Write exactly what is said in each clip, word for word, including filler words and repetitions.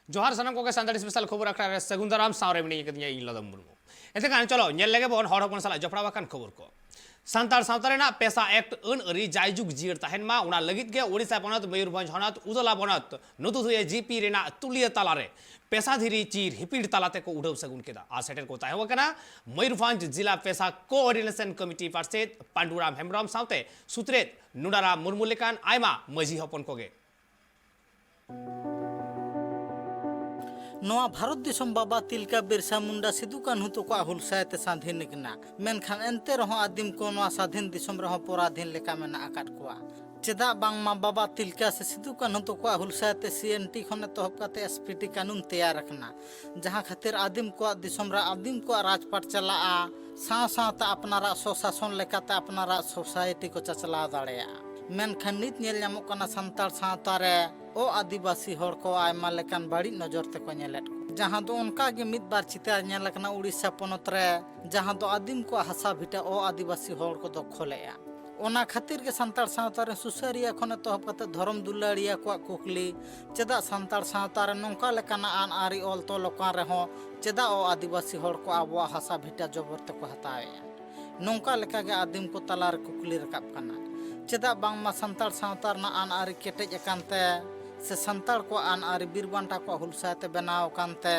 ᱡᱚᱦᱟᱨ ᱥᱟᱱᱟᱢ ᱠᱚᱜᱮ, ᱥᱟᱱᱛᱟᱲᱤ ᱥᱯᱮᱥᱟᱞ ᱠᱷᱚᱵᱚᱨ ᱟᱠᱷᱲᱟ ᱨᱮ ᱥᱟᱹᱜᱩᱱ ᱫᱟᱨᱟᱢ᱾ ᱥᱟᱶ ᱨᱮ ᱢᱤᱱᱟᱹᱧ ᱟᱠᱟᱫᱤᱧᱟ ᱤᱧ ᱞᱚᱫᱚᱢ ᱢᱩᱨᱢᱩ᱾ ᱮᱱᱛᱮ ᱠᱷᱟᱱ ᱪᱚᱞᱚ ᱧᱮᱞ ᱞᱮᱜᱮ ᱵᱚᱱ ᱦᱚᱲ ᱦᱚᱯᱚᱱ ᱥᱟᱞᱟᱜ ᱡᱚᱯᱲᱟᱣ ᱟᱠᱟᱱ ᱠᱷᱚᱵᱚᱨ ᱠᱚ᱾ ᱥᱟᱱᱛᱟᱲ ᱥᱟᱶᱛᱟ ᱨᱮᱱᱟᱜ ᱯᱮᱥᱟ ᱮᱠᱴ ᱟᱹᱱ ᱟᱹᱨᱤ ᱡᱟᱭᱡᱩᱜᱽ ᱡᱤᱭᱟᱹᱲ ᱛᱟᱦᱮᱱ ᱢᱟ, ᱚᱱᱟ ᱞᱟᱹᱜᱤᱫ ᱜᱮ ᱳᱰᱤᱥᱟ ᱯᱚᱱᱚᱛ, ᱢᱚᱭᱩᱨᱵᱷᱚᱸᱡᱽ ᱦᱚᱱᱚᱛ, ᱩᱫᱚᱞᱟ ᱵᱚᱱᱚᱛ, ᱱᱩᱫᱩᱫᱷᱩᱭᱟᱹ ᱡᱤᱯᱤ ᱨᱮᱱᱟᱜ ᱛᱩᱞᱤᱭᱟᱹ ᱛᱟᱞᱟᱨᱮ ᱯᱮᱥᱟ ᱫᱷᱤᱨᱤ ᱪᱤᱨ ᱦᱤᱯᱤᱲ ᱛᱟᱞᱟ ᱛᱮᱠᱚ ᱩᱰᱷᱟᱹᱣ ᱥᱟᱹᱜᱩᱱ ᱠᱮᱫᱟ᱾ ᱟᱨ ᱥᱮᱴᱮᱨ ᱠᱚ ᱛᱟᱦᱮᱸ ᱠᱟᱱᱟ ᱢᱚᱭᱩᱨᱵᱷᱚᱸᱡᱽ ᱡᱤᱞᱟ ᱯᱮᱥᱟ ᱠᱳᱚᱨᱰᱤᱱᱮᱥᱚᱱ ᱠᱚᱢᱤᱴᱤ ᱯᱟᱨᱥᱮᱛ ᱯᱟᱱᱰᱩᱨᱟᱢ ᱦᱮᱢᱵᱨᱚᱢ ᱥᱟᱶᱛᱮ ᱥᱩᱛᱨᱮᱛ ᱱᱩᱱᱟᱨᱟᱢ ᱢᱩᱨᱢᱩ ᱞᱮᱠᱟᱱ ᱟᱭᱢᱟ ᱢᱟᱹᱡᱷᱤ ᱦᱚᱯᱚᱱ ᱠᱚᱜᱮ᱾ ᱱᱚᱣᱟ ᱵᱷᱟᱨᱚᱛ ᱫᱤᱥᱚᱢ ᱵᱟᱵᱟ ᱛᱤᱞᱠᱟ ᱵᱤᱨᱥᱟ ᱢᱩᱱᱰᱟ ᱥᱤᱫᱩ ᱠᱟᱹᱱᱦᱩ ᱛᱟᱠᱚᱣᱟᱜ ᱦᱩᱞᱥᱟᱹᱭ ᱛᱮ ᱥᱟᱹᱫᱷᱤᱱ ᱟᱠᱟᱱᱟ, ᱢᱮᱱᱠᱷᱟᱱ ᱮᱱᱛᱮ ᱨᱮᱦᱚᱸ ᱟᱹᱫᱤᱢ ᱠᱚ ᱱᱚᱣᱟ ᱥᱟᱹᱫᱷᱤᱱ ᱫᱤᱥᱚᱢ ᱨᱮᱦᱚᱸ ᱯᱚᱨᱟᱫᱷᱤᱱ ᱞᱮᱠᱟ ᱢᱮᱱᱟᱜ ᱟᱠᱟᱫ ᱠᱚᱣᱟ᱾ ᱪᱮᱫᱟᱜ ᱵᱟᱝᱢᱟ ᱵᱟᱵᱟ ᱛᱤᱞᱠᱟ ᱥᱮ ᱥᱤᱫᱩ ᱠᱟᱹᱱᱦᱩ ᱛᱟᱠᱚᱣᱟᱜ ᱦᱩᱞᱥᱟᱹᱭ ᱛᱮ ᱥᱤ ᱮᱱ ᱴᱤ ᱠᱷᱚᱱ ᱮᱛᱚᱦᱚᱵ ᱠᱟᱛᱮ ᱮᱥ ᱯᱤ ᱴᱤ ᱠᱟᱹᱱᱩᱱ ᱛᱮᱭᱟᱨ ᱟᱠᱟᱱᱟ, ᱡᱟᱦᱟᱸ ᱠᱷᱟᱹᱛᱤᱨ ᱟᱹᱫᱤᱢ ᱠᱚᱣᱟᱜ ᱫᱤᱥᱚᱢ ᱨᱮ ᱟᱹᱫᱤᱢ ᱠᱚᱣᱟᱜ ᱨᱟᱡᱽᱯᱟᱴ ᱪᱟᱞᱟᱜᱼᱟ, ᱥᱟᱶ ᱥᱟᱶᱛᱮ ᱟᱯᱱᱟᱨᱟᱜ ᱥᱚᱥᱟᱥᱚᱱ ᱞᱮᱠᱟᱛᱮ ᱟᱯᱱᱟᱨᱟᱜ ᱥᱳᱥᱟᱭᱴᱤ ᱠᱚ ᱪᱟᱪᱞᱟᱣ ᱫᱟᱲᱮᱭᱟᱜᱼᱟ᱾ ᱢᱮᱱᱠᱷᱟᱱ ᱱᱤᱛ ᱧᱮᱞ ᱧᱟᱢᱚᱜ ᱠᱟᱱᱟ ᱥᱟᱱᱛᱟᱲ ᱥᱟᱶᱛᱟ ᱨᱮ ᱚ ᱟᱹᱫᱤᱵᱟᱹᱥᱤ ᱦᱚᱲ ᱠᱚ ᱟᱭᱢᱟ ᱞᱮᱠᱟᱱ ᱵᱟᱹᱲᱤᱡ ᱱᱚᱡᱚᱨ ᱛᱮᱠᱚ ᱧᱮᱞᱮᱫ ᱠᱚᱣᱟ, ᱡᱟᱦᱟᱸ ᱫᱚ ᱚᱱᱠᱟ ᱜᱮ ᱢᱤᱫ ᱵᱟᱨ ᱪᱤᱛᱟᱹᱨ ᱧᱮᱞ ᱟᱠᱟᱱᱟ ᱩᱲᱤᱥᱥᱟ ᱯᱚᱱᱚᱛ ᱨᱮ, ᱡᱟᱦᱟᱸ ᱫᱚ ᱟᱹᱫᱤᱢ ᱠᱚᱣᱟᱜ ᱦᱟᱥᱟ ᱵᱷᱤᱴᱟᱹ ᱚ ᱟᱹᱫᱤᱵᱟᱹᱥᱤ ᱦᱚᱲ ᱠᱚ ᱫᱚᱠᱷᱚᱞᱮᱫᱼᱟ᱾ ᱚᱱᱟ ᱠᱷᱟᱹᱛᱤᱨ ᱜᱮ ᱥᱟᱱᱛᱟᱲ ᱥᱟᱶᱛᱟ ᱨᱮ ᱥᱩᱥᱟᱹᱨᱤᱭᱟᱹ ᱠᱷᱚᱱ ᱮᱛᱚᱦᱚᱵ ᱠᱟᱛᱮ ᱫᱷᱚᱨᱚᱢ ᱫᱩᱞᱟᱹᱲᱤᱭᱟᱹ ᱠᱚᱣᱟᱜ ᱠᱩᱠᱞᱤ, ᱪᱮᱫᱟᱜ ᱥᱟᱱᱛᱟᱲ ᱥᱟᱶᱛᱟ ᱨᱮ ᱱᱚᱝᱠᱟ ᱞᱮᱠᱟᱱᱟᱜ ᱟᱹᱱ ᱟᱹᱨᱤ ᱚᱞ ᱛᱚᱞ ᱟᱠᱟᱱ ᱨᱮᱦᱚᱸ ᱪᱮᱫᱟᱜ ᱚ ᱟᱹᱫᱤᱵᱟᱹᱥᱤ ᱦᱚᱲ ᱠᱚ ᱟᱵᱚᱣᱟᱜ ᱦᱟᱥᱟ ᱵᱷᱤᱴᱟᱹ ᱡᱚᱵᱚᱨ ᱛᱮᱠᱚ ᱦᱟᱛᱟᱣᱮᱫᱼᱟ? ᱱᱚᱝᱠᱟ ᱞᱮᱠᱟᱜᱮ ᱟᱹᱫᱤᱢ ᱠᱚ ᱛᱟᱞᱟᱨᱮ ᱠᱩᱠᱞᱤ ᱨᱟᱠᱟᱵ ᱠᱟᱱᱟ᱾ ᱪᱮᱫᱟᱜ ᱵᱟᱝᱢᱟ ᱥᱟᱱᱛᱟᱲ ᱥᱟᱶᱛᱟ ᱨᱮᱱᱟᱜ ᱟᱹᱱ ᱟᱹᱨᱤ ᱠᱮᱴᱮᱡ ᱟᱠᱟᱱ ᱛᱮ ᱥᱮ ᱥᱟᱱᱛᱟᱲ ᱠᱚᱣᱟᱜ ᱟᱹᱱ ᱟᱹᱨᱤ ᱵᱤᱨ ᱵᱟᱱᱴᱟ ᱠᱚᱣᱟᱜ ᱦᱩᱞᱥᱟᱹᱭ ᱛᱮ ᱵᱮᱱᱟᱣ ᱟᱠᱟᱱ ᱛᱮ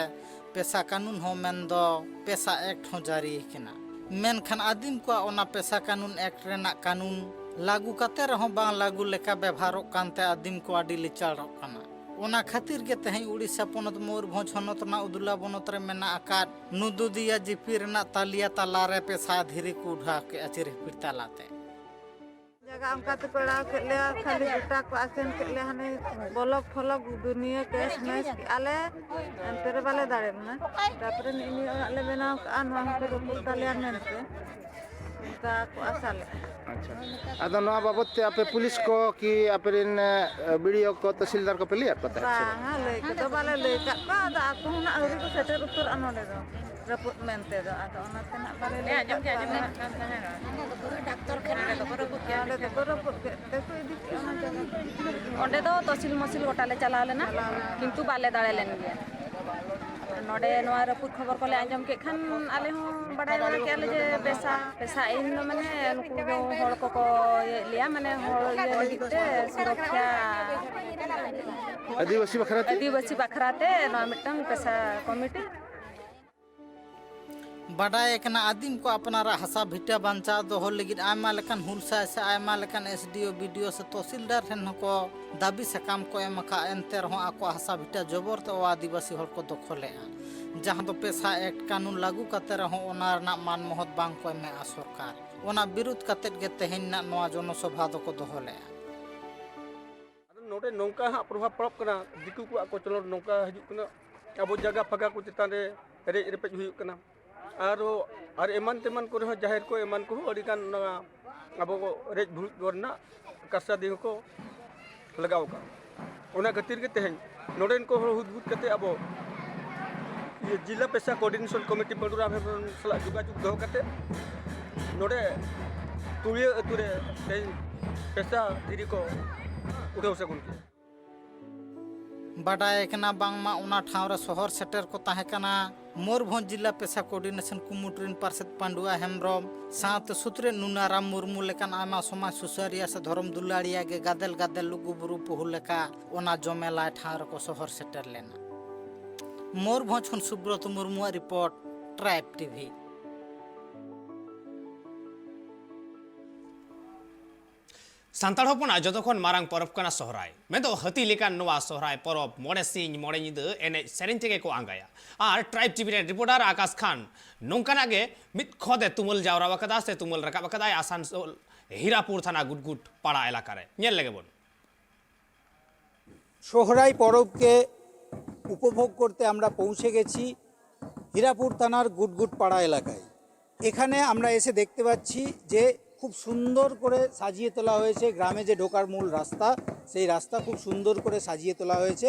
ᱯᱮᱥᱟ ᱠᱟᱹᱱᱩᱱ ᱦᱚᱸ ᱢᱮᱱᱫᱚ ᱯᱮᱥᱟ ᱮᱠᱴ ᱦᱚᱸ ᱡᱟᱹᱨᱤ ᱟᱠᱟᱱᱟ᱾ ᱢᱮᱱᱠᱷᱟᱱ ᱟᱹᱫᱤᱢ ᱠᱚᱣᱟᱜ ᱚᱱᱟ ᱯᱮᱥᱟ ᱠᱟᱹᱱᱩᱱ ᱮᱠᱴ ᱨᱮᱱᱟᱜ ᱠᱟᱹᱱᱩᱱ ᱞᱟᱹᱜᱩ ᱠᱟᱛᱮ ᱨᱮᱦᱚᱸ ᱵᱟᱝ ᱞᱟᱹᱜᱩ ᱞᱮᱠᱟ ᱵᱮᱵᱷᱟᱨᱚᱜ ᱠᱟᱱᱛᱮ ᱟᱹᱫᱤᱢ ᱠᱚ ᱟᱹᱰᱤ ᱞᱤᱪᱟᱲᱚᱜ ᱠᱟᱱᱟ᱾ ᱚᱱᱟ ᱠᱷᱟᱹᱛᱤᱨ ᱜᱮ ᱛᱮᱦᱮᱧ ᱩᱲᱤᱥᱥᱟ ᱯᱚᱱᱚᱛ ᱢᱚᱭᱩᱨᱵᱷᱚᱸᱡᱽ ᱦᱚᱱᱚᱛ ᱨᱮᱱᱟᱜ ᱩᱫᱩᱞᱟ ᱵᱚᱱᱚᱛ ᱨᱮ ᱢᱮᱱᱟᱜ ᱟᱠᱟᱫ ᱱᱩᱫᱩᱫᱤᱭᱟ ᱡᱤᱯᱤ ᱨᱮᱱᱟᱜ ᱛᱟᱞᱤᱭᱟ ᱛᱟᱞᱟ ᱨᱮ ᱯᱮᱥᱟ ᱫᱷᱤᱨᱤ ᱠᱚ ᱩᱰᱷᱟᱣ ᱠᱮᱫᱼᱟ ᱪᱤᱨ ᱦᱤᱯᱤᱲ ᱛᱟᱞᱟᱛᱮ᱾ ᱡᱟᱭᱜᱟ ᱚᱱᱠᱟ ᱛᱮᱠᱚ ᱮᱲᱟᱣ ᱠᱮᱫ ᱞᱮᱭᱟ, ᱠᱷᱟᱹᱞᱤ ᱜᱚᱴᱟ ᱠᱚ ᱟᱥᱮᱱ ᱠᱮᱫ ᱞᱮᱭᱟ, ᱦᱟᱱᱮ ᱵᱞᱚᱠ ᱯᱷᱚᱞᱚᱠ ᱫᱩᱱᱤᱭᱟᱹ ᱠᱮᱥ ᱢᱮᱥ ᱠᱮᱫᱼᱟ ᱞᱮ, ᱮᱱᱛᱮ ᱨᱮ ᱵᱟᱞᱮ ᱫᱟᱲᱮ ᱞᱮᱱᱟ᱾ ᱛᱟᱨᱯᱚᱨᱮ ᱱᱤᱜ ᱱᱤᱭᱟᱹ ᱚᱲᱟᱜ ᱞᱮ ᱵᱮᱱᱟᱣ ᱠᱟᱜᱼᱟ, ᱱᱚᱣᱟ ᱦᱚᱸᱠᱚ ᱨᱟᱹᱯᱩᱫ ᱛᱟᱞᱮᱭᱟ ᱢᱮᱱᱛᱮ ᱚᱱᱠᱟ ᱠᱚ ᱟᱥᱟ ᱞᱮᱫᱼᱟ᱾ ᱟᱪᱪᱷᱟ, ᱟᱫᱚ ᱱᱚᱣᱟ ᱵᱟᱵᱚᱛ ᱛᱮ ᱟᱯᱮ ᱯᱩᱞᱤᱥ ᱠᱚ ᱠᱤ ᱟᱯᱮ ᱨᱮᱱ, ᱮ, ᱵᱤ ᱰᱤ ᱳ ᱠᱚ, ᱛᱚᱦᱥᱤᱞᱫᱟᱨ ᱠᱚᱯᱮ ᱞᱟᱹᱭᱟᱫ ᱠᱚ ᱛᱟᱦᱮᱸᱫ ᱥᱮ ᱵᱟᱝ? ᱵᱟᱝᱟ, ᱞᱟᱹᱭ ᱠᱚᱫᱚ ᱵᱟᱞᱮ ᱞᱟᱹᱭ ᱟᱠᱟᱫ ᱠᱚᱣᱟ, ᱟᱫᱚ ᱟᱠᱚ ᱦᱚᱸ ᱱᱟᱜ ᱟᱹᱣᱨᱤ ᱠᱚ ᱥᱮᱴᱮᱨ ᱩᱛᱟᱹᱨᱚᱜᱼᱟ ᱱᱚᱰᱮ ᱫᱚ᱾ ᱨᱟᱹᱯᱩᱫ ᱢᱮᱱᱛᱮ ᱫᱚ, ᱟᱫᱚ ᱚᱱᱟᱛᱮ ᱱᱟᱜ ᱵᱟᱞᱮ ᱞᱟᱹᱭ ᱟᱸᱡᱚᱢ ᱠᱮᱫ ᱠᱟᱜ ᱠᱚᱣᱟ᱾ ᱚᱸᱰᱮ ᱫᱚᱠᱚ ᱨᱟᱹᱯᱩᱫ ᱠᱮᱫ ᱛᱮᱠᱚ ᱤᱫᱤ ᱠᱮᱫ ᱚᱱᱟ ᱡᱟᱭᱜᱟ᱾ ᱚᱸᱰᱮ ᱫᱚ ᱛᱚᱥᱤᱞ ᱢᱚᱥᱤᱞ ᱜᱚᱴᱟ ᱞᱮ ᱪᱟᱞᱟᱣ ᱞᱮᱱᱟ, ᱠᱤᱱᱛᱩ ᱵᱟᱞᱮ ᱫᱟᱲᱮ ᱞᱮᱱ ᱜᱮᱭᱟ᱾ ᱱᱚᱰᱮ ᱱᱚᱣᱟ ᱨᱟᱹᱯᱩᱫ ᱠᱷᱚᱵᱚᱨ ᱠᱚᱞᱮ ᱟᱸᱡᱚᱢ ᱠᱮᱫ ᱠᱷᱟᱱ ᱟᱞᱮ ᱦᱚᱸ ᱵᱟᱲᱟᱭ ᱵᱟᱲᱟ ᱠᱮᱫᱼᱟ ᱞᱮ ᱡᱮ ᱯᱮᱥᱟ, ᱯᱮᱥᱟ ᱤᱧ ᱫᱚ ᱢᱟᱱᱮ ᱱᱩᱠᱩ ᱫᱚ ᱦᱚᱲ ᱠᱚᱠᱚ ᱤᱭᱟᱹᱭᱮᱫ ᱞᱮᱭᱟ, ᱢᱟᱱᱮ ᱦᱚᱲ ᱤᱭᱟᱹ ᱞᱟᱹᱜᱤᱫ ᱛᱮ ᱥᱩᱨᱚᱠᱷᱟ ᱟᱹᱫᱤᱵᱟᱹᱥᱤ ᱵᱟᱠᱷᱨᱟ ᱛᱮ? ᱟᱹᱫᱤᱵᱟᱹᱥᱤ ᱵᱟᱠᱷᱨᱟ ᱛᱮ ᱱᱚᱣᱟ ᱢᱤᱫᱴᱟᱝ ᱯᱮᱥᱟ ᱠᱚᱢᱤᱴᱤ᱾ ᱵᱟᱰᱟᱭ ᱟᱠᱟᱱᱟ, ᱟᱹᱫᱤᱢ ᱠᱚ ᱟᱯᱱᱟᱨᱟᱜ ᱦᱟᱥᱟ ᱵᱷᱤᱴᱟᱹ ᱵᱟᱧᱪᱟᱣ ᱫᱚᱦᱚ ᱞᱟᱹᱜᱤᱫ ᱟᱭᱢᱟ ᱞᱮᱠᱟᱱ ᱦᱩᱞᱥᱟᱹᱭ ᱥᱮ ᱟᱭᱢᱟ ᱞᱮᱠᱟᱱ ᱮᱥ ᱰᱤ ᱳ, ᱵᱤ ᱰᱤ ᱳ ᱥᱮ ᱛᱚᱦᱥᱤᱞᱫᱟᱨ ᱴᱷᱮᱱ ᱦᱚᱸᱠᱚ ᱫᱟᱹᱵᱤ ᱥᱟᱠᱟᱢ ᱠᱚ ᱮᱢ ᱟᱠᱟᱫ, ᱮᱱᱛᱮ ᱨᱮᱦᱚᱸ ᱟᱠᱚᱣᱟᱜ ᱦᱟᱥᱟ ᱵᱷᱤᱴᱟᱹ ᱡᱚᱵᱚᱨ ᱛᱮ ᱟᱹᱫᱤᱵᱟᱹᱥᱤ ᱦᱚᱲ ᱠᱚ ᱫᱚᱠᱷᱚᱞᱮᱫᱼᱟ, ᱡᱟᱦᱟᱸ ᱫᱚ ᱯᱮᱥᱟ ᱮᱠᱴ ᱠᱟᱹᱱᱩᱱ ᱞᱟᱹᱜᱩ ᱠᱟᱛᱮ ᱨᱮᱦᱚᱸ ᱚᱱᱟ ᱨᱮᱱᱟᱜ ᱢᱟᱱ ᱢᱚᱦᱚᱛ ᱵᱟᱝ ᱠᱚ ᱮᱢᱮᱫᱼᱟ ᱥᱚᱨᱠᱟᱨ᱾ ᱚᱱᱟ ᱵᱤᱨᱩᱫᱷ ᱠᱟᱛᱮ ᱜᱮ ᱛᱮᱦᱮᱧ ᱨᱮᱱᱟᱜ ᱱᱚᱣᱟ ᱡᱚᱱᱚᱥᱚᱵᱷᱟ ᱫᱚᱠᱚ ᱫᱚᱦᱚ ᱞᱮᱫᱼᱟ᱾ ᱟᱫᱚ ᱱᱚᱰᱮ ᱱᱚᱝᱠᱟ ᱦᱟᱸᱜ ᱯᱨᱚᱵᱷᱟᱵᱽ ᱯᱟᱲᱟᱜ ᱠᱟᱱᱟ, ᱫᱤᱠᱩ ᱠᱚᱣᱟᱜ ᱠᱚᱪᱞᱚᱱ ᱱᱚᱝᱠᱟ ᱦᱤᱡᱩᱜ ᱠᱟᱱᱟ, ᱟᱵᱚ ᱡᱟᱭᱜᱟ ᱯᱷᱟᱸᱠᱟ ᱠᱚ ᱪᱮᱛᱟᱱ ᱨᱮ ᱨᱮᱡ ᱨᱮᱯᱮᱡ ᱦᱩᱭᱩᱜ ᱠᱟᱱᱟ᱾ ᱟᱨᱚ, ᱟᱨ ᱮᱢᱟᱱ ᱛᱮᱢᱟᱱ ᱠᱚᱨᱮ ᱦᱚᱸ ᱡᱟᱦᱮᱨ ᱠᱚ ᱮᱢᱟᱱ ᱠᱚᱦᱚᱸ ᱟᱹᱰᱤᱜᱟᱱ ᱚᱱᱟ ᱟᱵᱚ ᱨᱮᱡ ᱵᱷᱩᱲᱩᱡ ᱠᱚ ᱨᱮᱱᱟᱜ ᱠᱟᱨᱥᱟᱫᱤ ᱦᱚᱸᱠᱚ ᱞᱟᱜᱟᱣ ᱟᱠᱟᱫ᱾ ᱚᱱᱟ ᱠᱷᱟᱹᱛᱤᱨ ᱜᱮ ᱛᱮᱦᱮᱧ ᱱᱚᱰᱮᱱ ᱠᱚ ᱦᱚᱲ ᱦᱩᱫ ᱦᱩᱫ ᱠᱟᱛᱮ ᱟᱵᱚ ᱤᱭᱟᱹ ᱡᱤᱞᱟ ᱯᱮᱥᱟ ᱠᱳᱚᱨᱰᱤᱱᱮᱥᱚᱱ ᱠᱚᱢᱤᱴᱤ ᱯᱟᱹᱰᱩ ᱨᱟᱢ ᱦᱮᱢᱵᱨᱚᱢ ᱥᱟᱞᱟᱜ ᱡᱳᱜᱟᱡᱳᱜᱽ ᱫᱚᱦᱚ ᱠᱟᱛᱮ ᱱᱚᱰᱮ ᱛᱩᱲᱤᱭᱟᱹ ᱟᱹᱛᱩ ᱨᱮ ᱛᱮᱦᱮᱧ ᱯᱮᱥᱟ ᱫᱷᱤᱨᱤ ᱠᱚ ᱩᱰᱷᱟᱹᱣ ᱥᱟᱹᱜᱩᱱ ᱠᱮᱫᱟ᱾ ᱵᱟᱰᱟᱭ ᱟᱠᱟᱱᱟ ᱵᱟᱝᱢᱟ ᱚᱱᱟ ᱴᱷᱟᱶ ᱨᱮ ᱥᱚᱦᱚᱨ ᱥᱮᱴᱮᱨ ᱠᱚ ᱛᱟᱦᱮᱸ ᱠᱟᱱᱟ ᱢᱚᱭᱩᱨᱵᱷᱚᱸᱡᱽ ᱡᱤᱞᱟ ᱯᱮᱥᱟ ᱠᱳᱚᱨᱰᱤᱱᱮᱥᱚᱱ ᱠᱩᱢᱩᱴ ᱨᱮᱱ ᱯᱟᱨᱥᱮᱛ ᱯᱟᱱᱰᱩᱣᱟ ᱦᱮᱢᱵᱨᱚᱢ ᱥᱟᱶᱛᱮ ᱥᱩᱛᱨᱮᱛ ᱱᱩᱱᱟᱨᱟᱢ ᱢᱩᱨᱢᱩ ᱞᱮᱠᱟᱱ ᱟᱭᱢᱟ ᱥᱚᱢᱟᱡᱽ ᱥᱩᱥᱟᱹᱨᱤᱭᱟᱹ ᱥᱮ ᱫᱷᱚᱨᱚᱢ ᱫᱩᱞᱟᱹᱲᱤᱭᱟᱹ ᱜᱮ ᱜᱟᱫᱮᱞ ᱜᱟᱫᱮᱞ ᱞᱩᱜᱩ ᱵᱩᱨᱩ ᱯᱩᱦᱩ ᱞᱮᱠᱟ ᱚᱱᱟ ᱡᱚᱢᱮᱞᱟᱭ ᱴᱷᱟᱶ ᱨᱮᱠᱚ ᱥᱚᱦᱚᱨ ᱥᱮᱴᱮᱨ ᱞᱮᱱᱟ᱾ ᱢᱚᱭᱩᱨᱵᱷᱚᱸᱡᱽ ᱠᱷᱚᱱ ᱥᱩᱵᱨᱚᱛ ᱢᱩᱨᱢᱩᱣᱟᱜ ᱨᱤᱯᱳᱨᱴ, ᱴᱨᱟᱭᱤᱵᱽ ᱴᱤᱵᱷᱤ᱾ ᱥᱟᱱᱛᱟᱲ ᱦᱚᱯᱚᱱᱟᱜ ᱡᱚᱛᱚ ᱠᱷᱚᱱ ᱢᱟᱨᱟᱝ ᱯᱚᱨᱚᱵᱽ ᱠᱟᱱᱟ ᱥᱚᱦᱨᱟᱭ᱾ ᱢᱮᱱᱫᱚ ᱦᱟᱹᱛᱤ ᱞᱮᱠᱟᱱ ᱱᱚᱣᱟ ᱥᱚᱦᱨᱟᱭ ᱯᱚᱨᱚᱵᱽ ᱢᱚᱬᱮ ᱥᱤᱧ ᱢᱚᱬᱮ ᱧᱤᱫᱟᱹ ᱮᱱᱮᱡ ᱥᱮᱨᱮᱧ ᱛᱮᱜᱮ ᱠᱚ ᱟᱸᱜᱟᱭᱟ᱾ ᱟᱨ ᱴᱨᱟᱭᱤᱵᱽ ᱴᱤᱵᱷᱤ ᱨᱮᱱ ᱨᱤᱯᱳᱨᱴᱟᱨ ᱟᱠᱟᱥ ᱠᱷᱟᱱ ᱱᱚᱝᱠᱟᱱᱟᱜ ᱜᱮ ᱢᱤᱫ ᱠᱷᱚᱫ ᱮ ᱛᱩᱢᱟᱹᱞ ᱡᱟᱣᱨᱟ ᱟᱠᱟᱫᱟ ᱥᱮ ᱛᱩᱢᱟᱹᱞ ᱨᱟᱠᱟᱵ ᱟᱠᱟᱫᱟᱭ ᱟᱥᱟᱱᱥᱳᱞ ᱦᱤᱨᱟᱯᱩᱨ ᱛᱷᱟᱱᱟ ᱜᱩᱰᱜᱩᱰ ᱯᱟᱲᱟ ᱮᱞᱟᱠᱟ ᱨᱮ᱾ ᱧᱮᱞ ᱞᱮᱜᱮ ᱵᱚᱱ᱾ সোহরাই পরবকে উপভোগ করতে আমরা পৌঁছে গেছি হীরাপুর থানার গুটগুট পাড়া এলাকায়। এখানে আমরা এসে দেখতে পাচ্ছি যে খুব সুন্দর করে সাজিয়ে তোলা হয়েছে গ্রামে যে ঢোকার মূল রাস্তা, সেই রাস্তা খুব সুন্দর করে সাজিয়ে তোলা হয়েছে।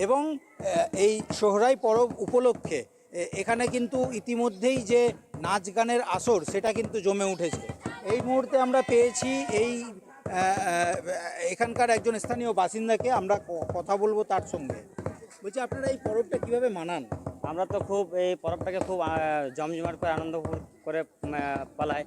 এবং আহ, এই সোহরাই পরব উপলক্ষে এ- এখানে কিন্তু ইতিমধ্যেই যে নাচ গানের আসর, সেটা কিন্তু জমে উঠেছে। এই মুহূর্তে আমরা পেয়েছি এই আহ, আহ, এখানকার একজন স্থানীয় বাসিন্দাকে। আমরা ক- কথা বলবো তার সঙ্গে। বলছি, আপনারা এই পরবটা কিভাবে মানান? আমরা তো খুব এই পরবটাকে খুব আহ, জমজমাট করে আনন্দ করে উম, আহ, পালাই।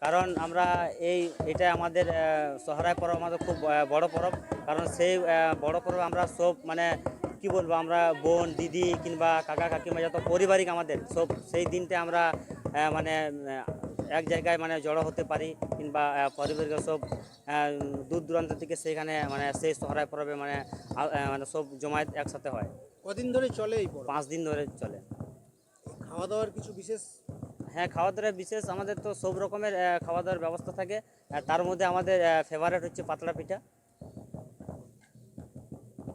কারণ আমরা এই এটা আমাদের আহ, সহরাই পরব আমাদের খুব আহ, বড় পরব। কারণ সেই আহ, বড় পরব আমরা সব, মানে, কি বলবো, আমরা বোন, দিদি কিংবা কাকা কাকিমা যত পারিবারিক আমাদের সব, সেই দিনটা আমরা আহ, মানে আহ, এক জায়গায়, মানে, জড়ো হতে পারি কিংবা আহ, পারিবারিক সব আহ, দূর দূরান্ত থেকে সেইখানে, মানে, সেই সহরাই পরবে, মানে, আ- আহ, মানে সব জমায়েত একসাথে হয়। কদিন ধরে চলে এই পরব? পাঁচ দিন ধরে চলে। খাওয়া দাওয়ার কিছু বিশেষ? হ্যাঁ, খাওয়া দাওয়ার বিশেষ, আমাদের তো সব রকমের আহ, খাওয়া দাওয়ার ব্যবস্থা থাকে। আহ, তার মধ্যে আমাদের ফেভারিট হচ্ছে পাতলা পিঠা।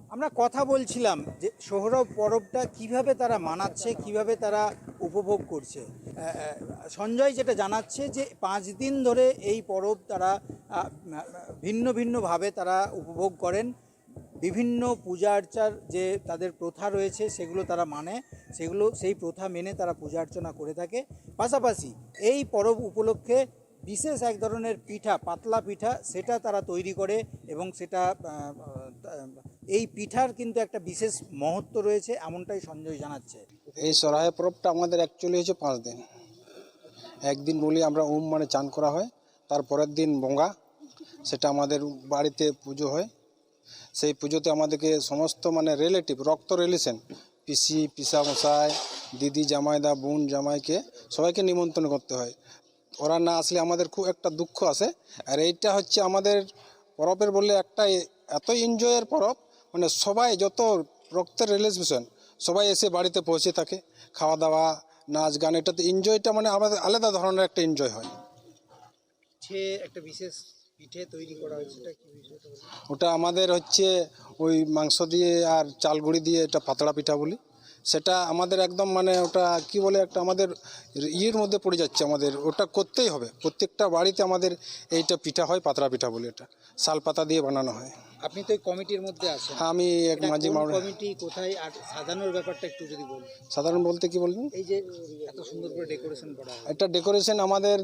আমরা কথা বলছিলাম যে সোহরাব পরবটা কিভাবে তারা মানাচ্ছে, কিভাবে তারা উপভোগ করছে। আহ, আহ, সঞ্জয় যেটা জানাচ্ছে যে পাঁচ দিন ধরে এই পরব তারা আহ, ভিন্ন ভিন্নভাবে তারা উপভোগ করেন। বিভিন্ন পূজা আর্চার যে তাদের প্রথা রয়েছে, সেগুলো তারা মানে, সেগুলো, সেই প্রথা মেনে তারা পূজা অর্চনা করে থাকে। পাশাপাশি এই পরব উপলক্ষে বিশেষ এক ধরনের পিঠা, পাতলা পিঠা, সেটা তারা তৈরি করে এবং সেটা আহ, আহ, এই পিঠার কিন্তু একটা বিশেষ মহত্ব রয়েছে, এমনটাই সঞ্জয় জানাচ্ছে। এই সরাই পরবটা আমাদের অ্যাকচুয়ালি হচ্ছে পাঁচ দিন। একদিন বলি আমরা উম মানে চান করা হয়, তার পরের দিন বঙ্গা, সেটা আমাদের বাড়িতে পুজো হয়। সেই পুজোতে আমাদেরকে সমস্ত মানে রিলেটিভ, রক্ত রিলেশন, পিসি, পিসামশাই, দিদি, জামাইদা, বোন, জামাইকে সবাইকে নিমন্ত্রণ করতে হয়। ওরা না আসলে আমাদের খুব একটা দুঃখ আছে। আর এইটা হচ্ছে আমাদের পরবের বললে একটা এ- এত এনজয়ের পরব, মানে সবাই যত রক্তের রিলেশন সবাই এসে বাড়িতে পৌঁছে থাকে। খাওয়া দাওয়া, নাচ গান, এটা তো এনজয়টা মানে আমাদের আলাদা ধরনের একটা এনজয় হয়। সে একটা বিশেষ পিঠে তৈরি করা হয়েছে, সেটা কি বিষয়টা বলুন? ওটা আমাদের হচ্ছে ওই মাংস দিয়ে আর চাল গুঁড়ি দিয়ে এটা পাতড়া পিঠা বলি। সেটা আমাদের একদম মানে ওটা কি বলে, একটা আমাদের ইয়ের মধ্যে পড়ে যাচ্ছে, আমাদের ওটা করতেই হবে। প্রত্যেকটা বাড়িতে আমাদের এইটা পিঠা হয়, পাতড়া পিঠা বলি, এটা শাল পাতা দিয়ে বানানো হয়। আপনি তো এই কমিটির মধ্যে আছেন। হ্যাঁ, আমি এক এটা মাঝি কোন মাওড়া। কমিটি, কোথায় আর সাজানোর ব্যাপারটা একটু যদি বলেন। সাধারণ বলতে কি বলবেন? এই যে এত সুন্দর করে ডেকোরেশন করা হয়। এটা ডেকোরেশন আমাদের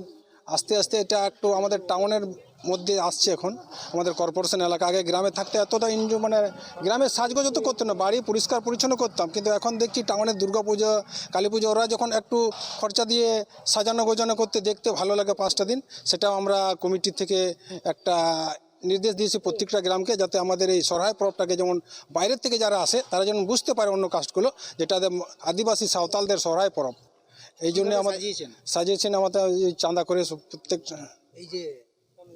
আস্তে আস্তে এটা একটু আমাদের টাউনের মধ্যে আসছে এখন। আমাদের কর্পোরেশন এলাকা, আগে গ্রামে থাকতে এতটা এনজয়, মানে গ্রামের সাজগোজ তো করতো না, বাড়ি পরিষ্কার পরিচ্ছন্ন করতাম, কিন্তু এখন দেখছি টাউনের দুর্গা পুজো, কালী পুজো, ওরা যখন একটু খরচা দিয়ে সাজানো গোজানো করতে দেখতে ভালো লাগে পাঁচটা দিন। সেটাও আমরা কমিটি থেকে একটা নির্দেশ দিয়েছি প্রত্যেকটা গ্রামকে, যাতে আমাদের এই সরহাই পরবটাকে, যেমন বাইরের থেকে যারা আসে, তারা যেন বুঝতে পারে অন্য কাস্টগুলো, যেটা আদে-, আদিবাসী সাঁওতালদের সরহাই পরব। এই জন্য কিভাবে আমাদের সাজিয়েছেন? সাজিয়েছেন আমাদের এই চাঁদা করে সব প্রত্যেক। এই যে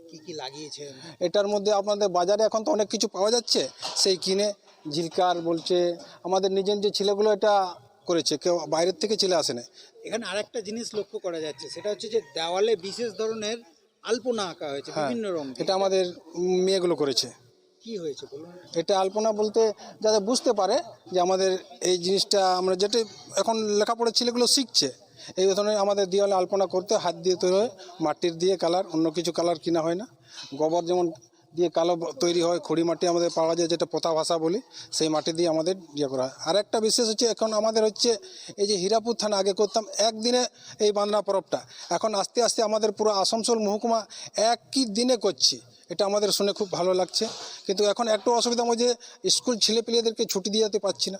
কি কি লাগিয়েছেন? এটার মধ্যে আপনাদের বাজারে এখন তো অনেক কিছু পাওয়া যাচ্ছে, সেই কিনে ঝিলকার বলছে, আমাদের নিজের যে ছেলেগুলো এটা করেছে, কেউ বাইরের থেকে ছেলে আসে না। এখানে আরেকটা জিনিস লক্ষ্য করা যাচ্ছে, সেটা হচ্ছে যে দেওয়ালে বিশেষ ধরনের আলপনা আঁকা হয়েছে হ্যাঁ, বিভিন্ন রঙে। এটা আমাদের মেয়েগুলো করেছে। কি হয়েছে বলুন? এটা আলপনা বলতে যাতে বুঝতে পারে যে আমাদের এই জিনিসটা, আমরা যেটা এখন লেখাপড়ার ছেলেগুলো শিখছে, এই ধরনের আমাদের দেওয়ালে আলপনা করতে হাত দিয়ে তৈরি হয়, মাটির দিয়ে কালার, অন্য কিছু কালার কিনা হয় না। গোবর যেমন দিয়ে কালো ব-, তৈরি হয়, খড়ি মাটি আমাদের পাওয়া যায়, যেটা পোতা ভাষা বলি, সেই মাটি দিয়ে আমাদের ইয়ে করা হয়। আর একটা বিশেষ হচ্ছে, এখন আমাদের হচ্ছে এই যে হীরাপুর থানা, আগে করতাম একদিনে এই বাঁধনা পরবটা, এখন আস্তে আস্তে আমাদের পুরো আসানসোল মহকুমা একই দিনে করছি। এটা আমাদের শুনে খুব ভালো লাগছে, কিন্তু এখন একটু অসুবিধা হচ্ছে, স্কুল ছেলেপিলেদেরকে ছুটি দিয়ে যেতে পারছি না।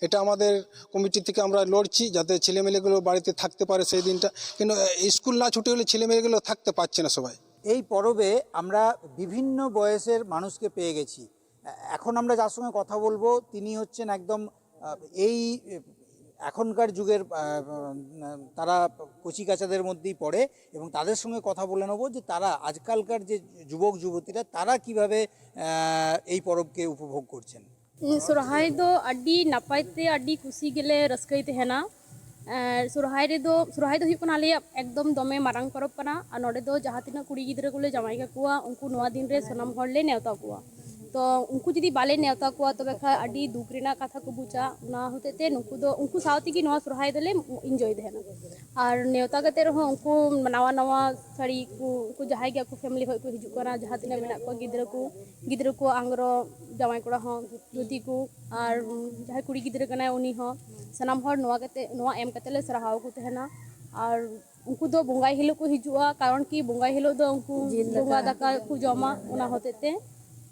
এটা আমাদের কমিটি থেকে আমরা লড়ছি যাতে ছেলেমেয়েগুলো বাড়িতে থাকতে পারে সেই দিনটা, কিন্তু আহ, স্কুল না ছুটি হলে ছেলেমেয়েগুলো থাকতে পারছে না সবাই। এই পরবে আমরা বিভিন্ন বয়সের মানুষকে পেয়ে গেছি। এ-, এখন আমরা যার সঙ্গে কথা বলবো, তিনি হচ্ছেন একদম, আহ, এই, এ, এখনকার যুগের, আহ, উম, তারা কচিকাঁচাদের মধ্যেই পড়ে, এবং তাদের সঙ্গে কথা বলে নেবো যে তারা, আজকালকার যে যুবক যুবতীরা, তারা কিভাবে, আহ, এই পরবকে উপভোগ করছেন। ᱥᱚᱨᱦᱟᱭ ᱫᱚ ᱟᱹᱰᱤ ᱱᱟᱯᱟᱭ ᱛᱮ, ᱟᱹᱰᱤ ᱠᱩᱥᱤ ᱜᱮᱞᱮ ᱨᱟᱹᱥᱠᱟᱹᱭ ᱛᱟᱦᱮᱱᱟ᱾ ᱟᱨ ᱥᱚᱨᱦᱟᱭ ᱨᱮᱫᱚ, ᱥᱚᱨᱦᱟᱭ ᱫᱚ ᱦᱩᱭᱩᱜ ᱠᱟᱱᱟ ᱟᱞᱮᱭᱟᱜ ᱮᱠᱫᱚᱢ ᱫᱚᱢᱮ ᱢᱟᱨᱟᱝ ᱯᱚᱨᱚᱵᱽ ᱠᱟᱱᱟ᱾ ᱟᱨ ᱱᱚᱰᱮ ᱫᱚ ᱡᱟᱦᱟᱸ ᱛᱤᱱᱟᱹᱜ ᱠᱩᱲᱤ ᱜᱤᱫᱽᱨᱟᱹ ᱠᱚᱞᱮ ᱡᱟᱶᱟᱭ ᱠᱟᱠᱚᱣᱟ, ᱩᱱᱠᱩ ᱱᱚᱣᱟ ᱫᱤᱱ ᱨᱮ ᱥᱟᱱᱟᱢ ᱦᱚᱲ ᱞᱮ ᱱᱮᱣᱛᱟ ᱠᱚᱣᱟ᱾ ᱛᱚ ᱩᱱᱠᱩ ᱡᱩᱫᱤ ᱵᱟᱞᱮ ᱱᱮᱣᱛᱟ ᱠᱚᱣᱟ, ᱛᱚᱵᱮ ᱠᱷᱟᱱ ᱟᱹᱰᱤ ᱫᱩᱠ ᱨᱮᱱᱟᱜ ᱠᱟᱛᱷᱟ ᱠᱚ ᱵᱩᱡᱟ᱾ ᱚᱱᱟ ᱦᱚᱛᱮᱡ ᱛᱮ ᱱᱩᱠᱩ ᱫᱚ, ᱩᱱᱠᱩ ᱥᱟᱶ ᱛᱮᱜᱮ ᱱᱚᱣᱟ ᱥᱚᱨᱦᱟᱭ ᱫᱚᱞᱮ ᱤᱱᱡᱚᱭ ᱛᱟᱦᱮᱱᱟ᱾ ᱟᱨ ᱱᱮᱣᱛᱟ ᱠᱟᱛᱮ ᱨᱮᱦᱚᱸ ᱩᱱᱠᱩ ᱱᱟᱣᱟ ᱱᱟᱣᱟ ᱥᱟᱹᱲᱤ ᱠᱚ, ᱩᱱᱠᱩ ᱡᱟᱦᱟᱸᱭ ᱜᱮ ᱟᱠᱚ ᱯᱷᱮᱢᱤᱞᱤ ᱠᱷᱚᱱ ᱠᱚ ᱦᱤᱡᱩᱜ ᱠᱟᱱᱟ, ᱡᱟᱦᱟᱸ ᱛᱤᱱᱟᱹᱜ ᱢᱮᱱᱟᱜ ᱠᱚᱣᱟ, ᱜᱤᱫᱽᱨᱟᱹ ᱠᱚ, ᱜᱤᱫᱽᱨᱟᱹ ᱠᱚᱣᱟᱜ ᱟᱝᱨᱚᱵ, ᱡᱟᱶᱟᱭ ᱠᱚᱲᱟ ᱦᱚᱸ ᱫᱷᱩᱛᱤ ᱠᱚ, ᱟᱨ ᱡᱟᱦᱟᱸᱭ ᱠᱩᱲᱤ ᱜᱤᱫᱽᱨᱟᱹ ᱠᱟᱱᱟᱭ ᱩᱱᱤ ᱦᱚᱸ, ᱥᱟᱱᱟᱢ ᱦᱚᱲ ᱱᱚᱣᱟ ᱠᱟᱛᱮ, ᱱᱚᱣᱟ ᱮᱢ ᱠᱟᱛᱮ ᱞᱮ ᱥᱟᱨᱦᱟᱣ ᱠᱚ ᱛᱟᱦᱮᱱᱟ᱾ ᱟᱨ ᱩᱱᱠᱩ ᱫᱚ ᱵᱚᱸᱜᱟᱭ ᱦᱤᱞᱳᱜ ᱠᱚ ᱦᱤᱡᱩᱜᱼᱟ, ᱠᱟᱨᱚᱱ ᱠᱤ ᱵᱚᱸᱜᱟᱭ ᱦᱤᱞᱳᱜ ᱫᱚ ᱩᱱᱠᱩ ᱡᱤᱞ ᱫᱟᱠᱟ᱾ ᱵᱚᱸᱜᱟ ᱫᱟᱠᱟ ᱠᱚ ᱡᱚᱢᱟ, ᱚᱱᱟ ᱦᱚᱛᱮᱡ ᱛᱮ᱾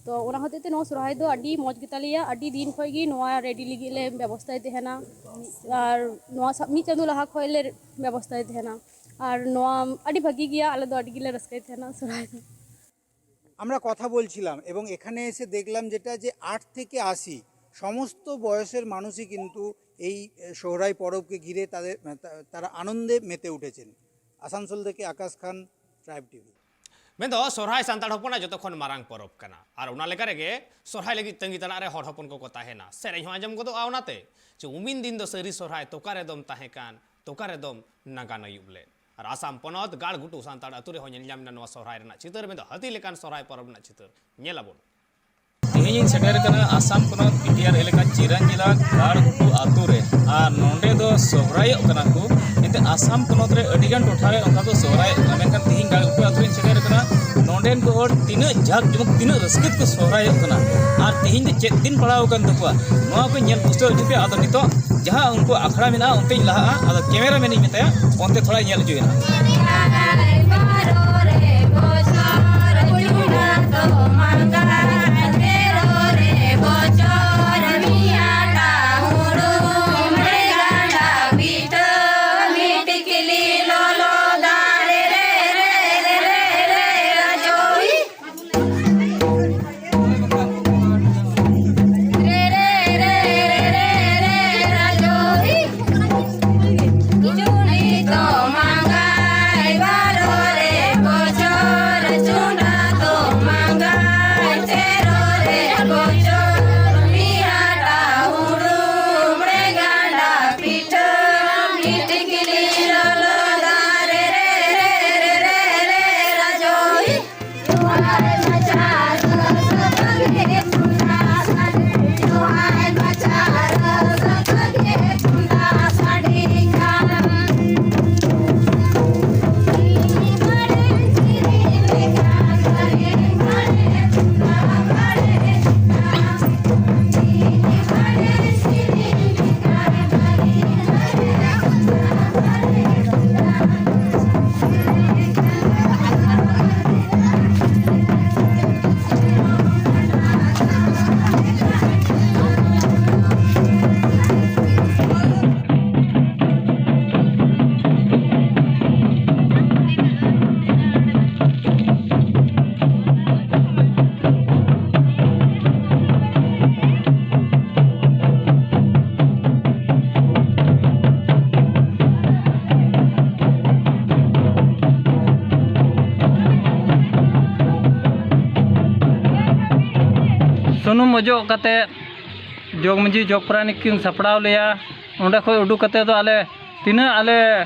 ᱛᱚ ᱚᱱᱟ ᱦᱚᱛᱮᱡ ᱛᱮ ᱱᱚᱣᱟ ᱥᱚᱨᱦᱟᱭ ᱫᱚ ᱟᱹᱰᱤ ᱢᱚᱡᱽ ᱜᱮᱛᱟᱞᱮᱭᱟ᱾ ᱟᱹᱰᱤ ᱫᱤᱱ ᱠᱷᱚᱱ ᱜᱮ ᱱᱚᱣᱟ ᱨᱮᱰᱤ ᱞᱟᱹᱜᱤᱫ ᱞᱮ ᱵᱮᱵᱚᱥᱛᱷᱟᱭ ᱛᱟᱦᱮᱱᱟ, ᱟᱨ ᱱᱚᱣᱟ ᱥᱟ-, ᱢᱤᱫ ᱪᱟᱸᱫᱳ ᱞᱟᱦᱟ ᱠᱷᱚᱱ ᱞᱮ ᱵᱮᱵᱚᱥᱛᱷᱟᱭ ᱛᱟᱦᱮᱱᱟ᱾ ᱟᱨ ᱱᱚᱣᱟ ᱟᱹᱰᱤ ᱵᱷᱟᱹᱜᱤ ᱜᱮᱭᱟ, ᱟᱞᱮ ᱫᱚ ᱟᱹᱰᱤ ᱜᱮᱞᱮ ᱨᱟᱹᱥᱠᱟᱹᱭ ᱛᱟᱦᱮᱱᱟ ᱥᱚᱨᱦᱟᱭ ᱫᱚ᱾ আমরা কথা বলছিলাম এবং এখানে এসে দেখলাম যেটা, যে আট থেকে আশি সমস্ত বয়সের মানুষই কিন্তু এই সোহরাই পরবকে ঘিরে তাদের, তা- তারা আনন্দে মেতে উঠেছেন। আসানসোল থেকে আকাশ খান, ট্রাইব টিভি। ᱢᱮᱱᱫᱚ ᱥᱚᱨᱦᱟᱭ ᱥᱟᱱᱛᱟᱲ ᱦᱚᱯᱚᱱᱟᱜ ᱡᱚᱛᱚ ᱠᱷᱚᱱ ᱢᱟᱨᱟᱝ ᱯᱚᱨᱚᱵᱽ ᱠᱟᱱᱟ᱾ ᱟᱨ ᱚᱱᱟ ᱞᱮᱠᱟ ᱨᱮᱜᱮ ᱥᱚᱨᱦᱟᱭ ᱞᱟᱹᱜᱤᱫ ᱛᱟᱺᱜᱤ ᱛᱟᱲᱟᱜ ᱨᱮ ᱦᱚᱲ ᱦᱚᱯᱚᱱ ᱠᱚᱠᱚ ᱛᱟᱦᱮᱱᱟ᱾ ᱥᱮᱨᱮᱧ ᱦᱚᱸ ᱟᱸᱡᱚᱢ ᱜᱚᱫᱚᱜᱼᱟ ᱚᱱᱟᱛᱮ, ᱪᱮ ᱩᱢᱤᱱ ᱫᱤᱱ ᱫᱚ ᱥᱟᱹᱨᱤ ᱥᱚᱨᱦᱟᱭ, ᱛᱚᱠᱟ ᱨᱮᱫᱚᱢ ᱛᱟᱦᱮᱸ ᱠᱟᱱ, ᱛᱚᱠᱟ ᱨᱮᱫᱚᱢ ᱱᱟᱜᱟᱱ ᱟᱹᱭᱩᱵ ᱞᱮᱫ᱾ ᱟᱨ ᱟᱥᱟᱢ ᱯᱚᱱᱚᱛ ᱜᱟᱲᱜᱷᱩᱴᱩ ᱥᱟᱱᱛᱟᱲ ᱟᱹᱛᱩ ᱨᱮᱦᱚᱸ ᱧᱮᱞ ᱧᱟᱢ ᱮᱱᱟ ᱱᱚᱣᱟ ᱥᱚᱨᱦᱟᱭ ᱨᱮᱱᱟᱜ ᱪᱤᱛᱟᱹᱨ, ᱢᱮᱱᱫᱚ ᱦᱟᱹᱛᱤ ᱞᱮᱠᱟᱱ ᱥᱚᱨᱦᱟᱭ ᱯᱚᱨᱚᱵᱽ ᱨᱮᱱᱟᱜ ᱪᱤᱛᱟᱹᱨ᱾ ᱧᱮᱞ ᱟᱵᱚᱱ᱾ ᱛᱮᱦᱮᱧ ᱤᱧ ᱥᱮᱴᱮᱨ ᱟᱠᱟᱱᱟ ᱟᱥᱟᱢ ᱯᱚᱱᱚᱛ ᱵᱤᱴᱤᱟᱨ ᱮᱞᱟᱠᱟ ᱪᱤᱨᱟᱱ ᱡᱮᱞᱟ ᱜᱟᱲᱜᱷᱩᱴᱩ ᱟᱛᱳ ᱨᱮ᱾ ᱟᱨ ᱱᱚᱰᱮ ᱫᱚ ᱥᱚᱦᱨᱟᱭᱚᱜ ᱠᱟᱱᱟ ᱠᱚ᱾ ᱮᱱᱛᱮ ᱟᱥᱟᱢ ᱯᱚᱱᱚᱛ ᱨᱮ ᱟᱹᱰᱤ ᱜᱟᱱ ᱴᱚᱴᱷᱟ ᱨᱮ ᱚᱱᱠᱟ ᱠᱚ ᱥᱚᱦᱨᱟᱭᱚᱜ ᱠᱟᱱᱟ, ᱢᱮᱱᱠᱷᱟᱱ ᱛᱮᱦᱮᱧ ᱜᱟᱲᱜᱷᱩᱴᱩ ᱟᱛᱳ ᱨᱮᱧ ᱥᱮᱴᱮᱨ ᱟᱠᱟᱱᱟ᱾ ᱱᱚᱰᱮᱱ ᱠᱚ ᱦᱚᱲ ᱛᱤᱱᱟᱹᱜ ᱡᱟᱠ ᱡᱚᱢᱚᱠ, ᱛᱤᱱᱟᱹᱜ ᱨᱟᱹᱥᱠᱟᱹ ᱛᱮᱠᱚ ᱥᱚᱦᱨᱟᱭᱚᱜ ᱠᱟᱱᱟ᱾ ᱟᱨ ᱛᱮᱦᱮᱧ ᱫᱚ ᱪᱮᱫ ᱫᱤᱱ ᱯᱟᱲᱟᱣ ᱟᱠᱟᱱ ᱛᱟᱠᱚᱣᱟ, ᱱᱚᱣᱟ ᱠᱚ ᱧᱮᱞ ᱯᱩᱥᱴᱟᱹᱣ ᱦᱚᱪᱚ ᱯᱮ᱾ ᱟᱫᱚ ᱱᱤᱛᱚᱜ ᱡᱟᱦᱟᱸ ᱩᱱᱠᱩ ᱟᱠᱷᱲᱟ ᱢᱮᱱᱟᱜᱼᱟ, ᱚᱱᱛᱮᱧ ᱞᱟᱦᱟᱜᱼᱟ᱾ ᱟᱫᱚ ᱠᱮᱢᱮᱨᱟ ᱢᱮᱱ ᱤᱧ ᱢᱮᱛᱟᱭᱟ, ᱚᱱᱛᱮ ᱛᱷᱚᱲᱟᱭ ᱧᱮᱞ ᱦᱚᱪᱚᱭᱮᱱᱟ᱾ ᱥᱩᱱᱩᱢ ᱚᱡᱚᱜ ᱠᱟᱛᱮ ᱡᱚᱜᱽ ᱢᱟᱹᱡᱷᱤ ᱡᱚᱜᱽ ᱯᱟᱨᱟᱱᱤᱠ ᱠᱤᱱ ᱥᱟᱯᱲᱟᱣ ᱞᱮᱭᱟ᱾ ᱚᱸᱰᱮ ᱠᱷᱚᱱ ᱩᱰᱩᱠ ᱠᱟᱛᱮ ᱫᱚ ᱟᱞᱮ ᱛᱤᱱᱟᱹᱜ ᱟᱞᱮ